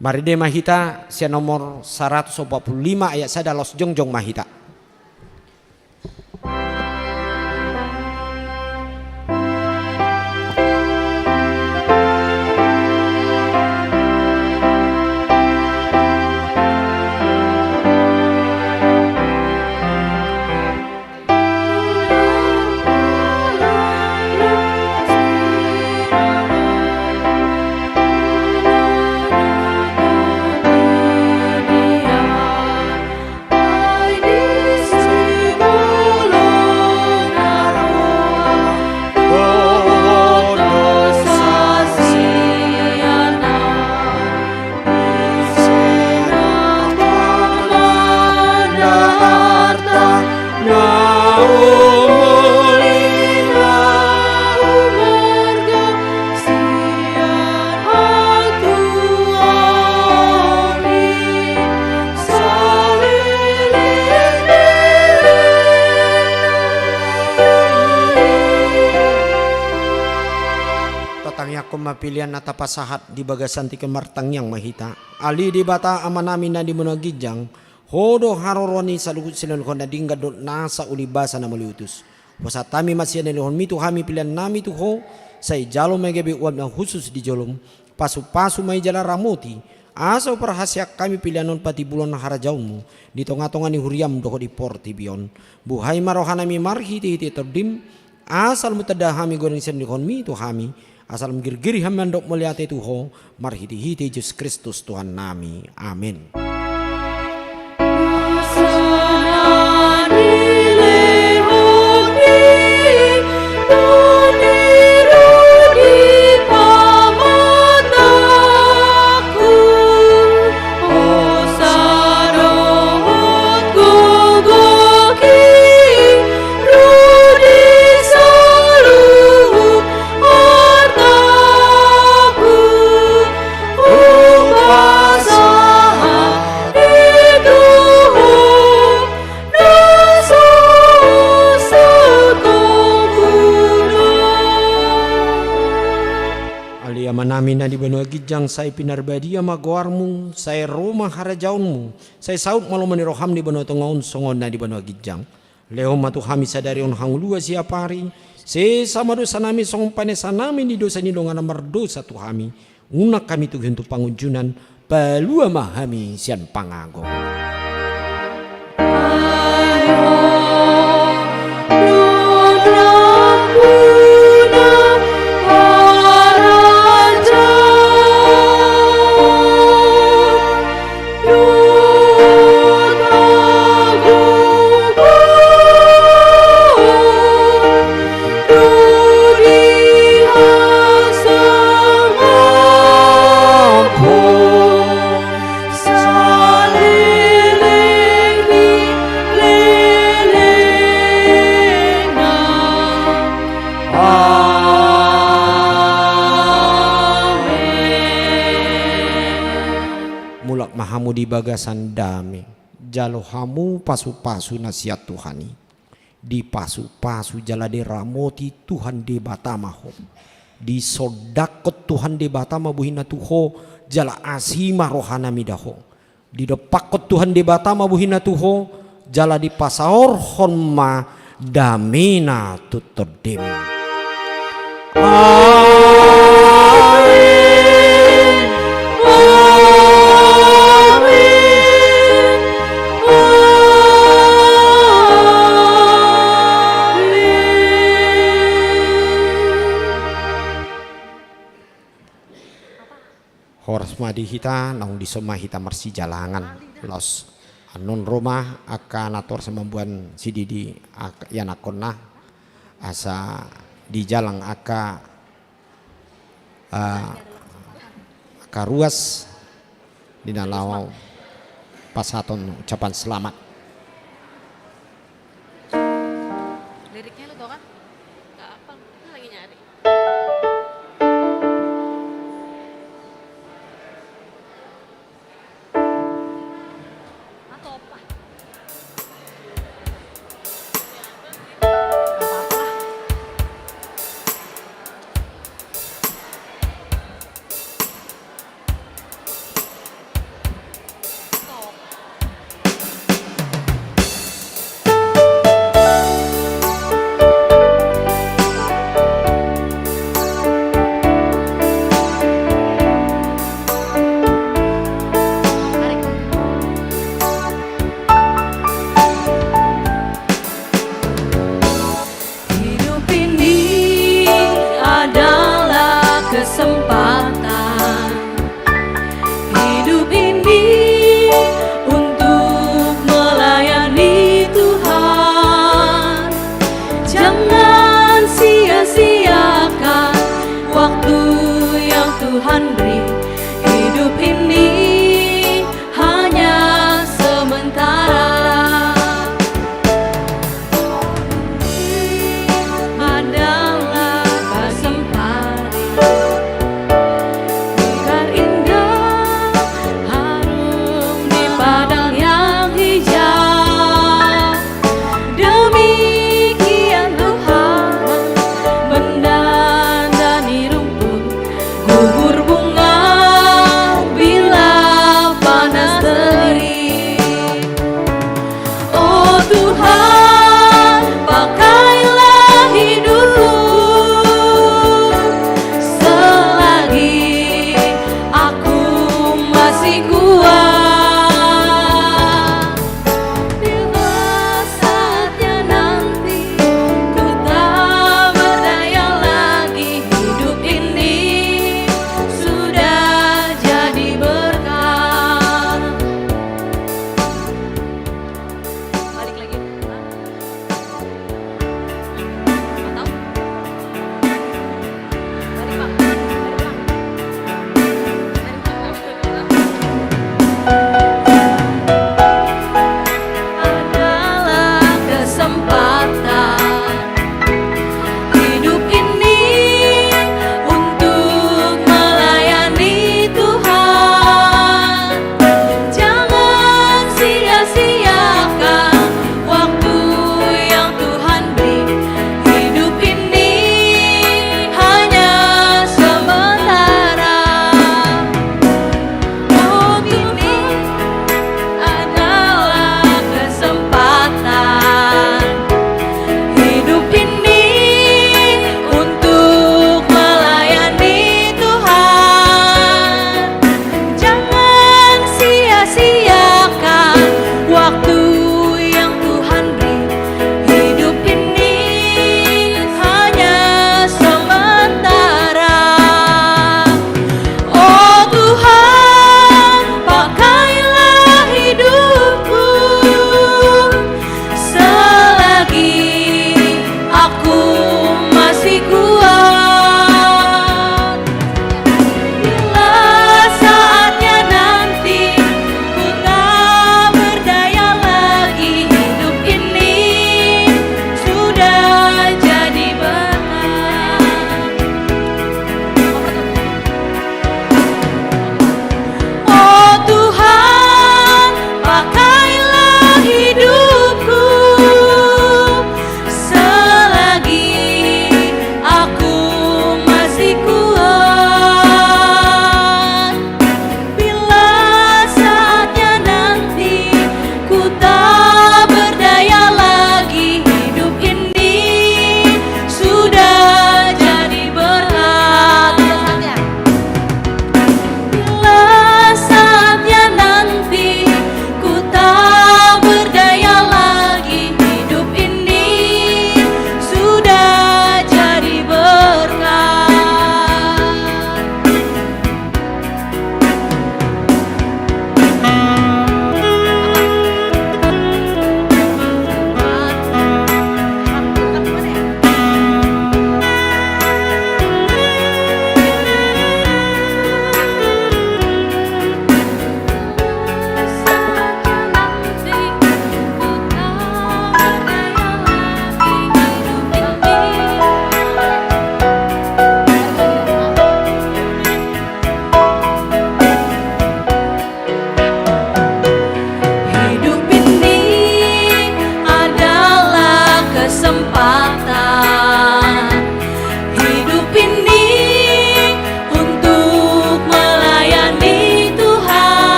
Marende ma hita sian nomor saratus opat pulu lima ayat sada laos jongjong ma hita. Tatangiangkon ma pelean na tapasahat di bagasan tingki on, martangiang ma hita. Ale Debata Amanami na di banua ginjang, Ho do haroroan ni saluhut silehonlehon na denggan dohot nasa uli basa na mauliutus. Hupasahat hami ma sian lehonMi tu hami peleannami tu Ho, sai jalo ma i gabe uap na hushus di joloM, pasupasu ma i jala ramoti, asa huparhaseang hami pelean on patimbulhon harajaonMu di tongatonga ni huriaM dohot di portibi on. Buhai ma rohanami marhitehite TondiM, asa lam tanda hami godang sian lehonMi tu hami, asa lam girgir hami mandok mauliate tu Ho, marhitehite Jesus Kristus Tuhannami. Amen. Ale Amanami na di banua ginjang, sai pinarbadia ma goarMu, sai ro ma harajaonMu, sai saut ma lomo ni rohaM di banua tonga on songon na di banua ginjang. Lehon ma tu hami sadari on hangoluan siapari, sesa ma dosanami songon panesanami ni dosa ni dongan na mardosa tu hami. Unang hami togihon tu pangunjunan, palua ma hami sian pangago. Mulak ma hamu di bagasan dame. Jalo hamu pasupasu na sian Tuhan i. Dipasupasu jala diramoti Tuhan Debata ma ho. Disondangkon Tuhan Debata ma bohina tu ho, jala asi ma rohana mida ho. Didompakkon Tuhan Debata ma bohina tu ho, jala dipasaorhon ma damena tu tondim. Amen. Amen. Amen. Horas ma di hita, naung dison ma hita marsijalangan. Laos annon ro ma angka na torop mamboan sididi ianakhonna, asa dijalang angka, ah, angka ruas di na laho pasahathon ucapan selamat. Liriknya lu tau kan? Nggak apa, lu lagi nyari.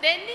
Denny,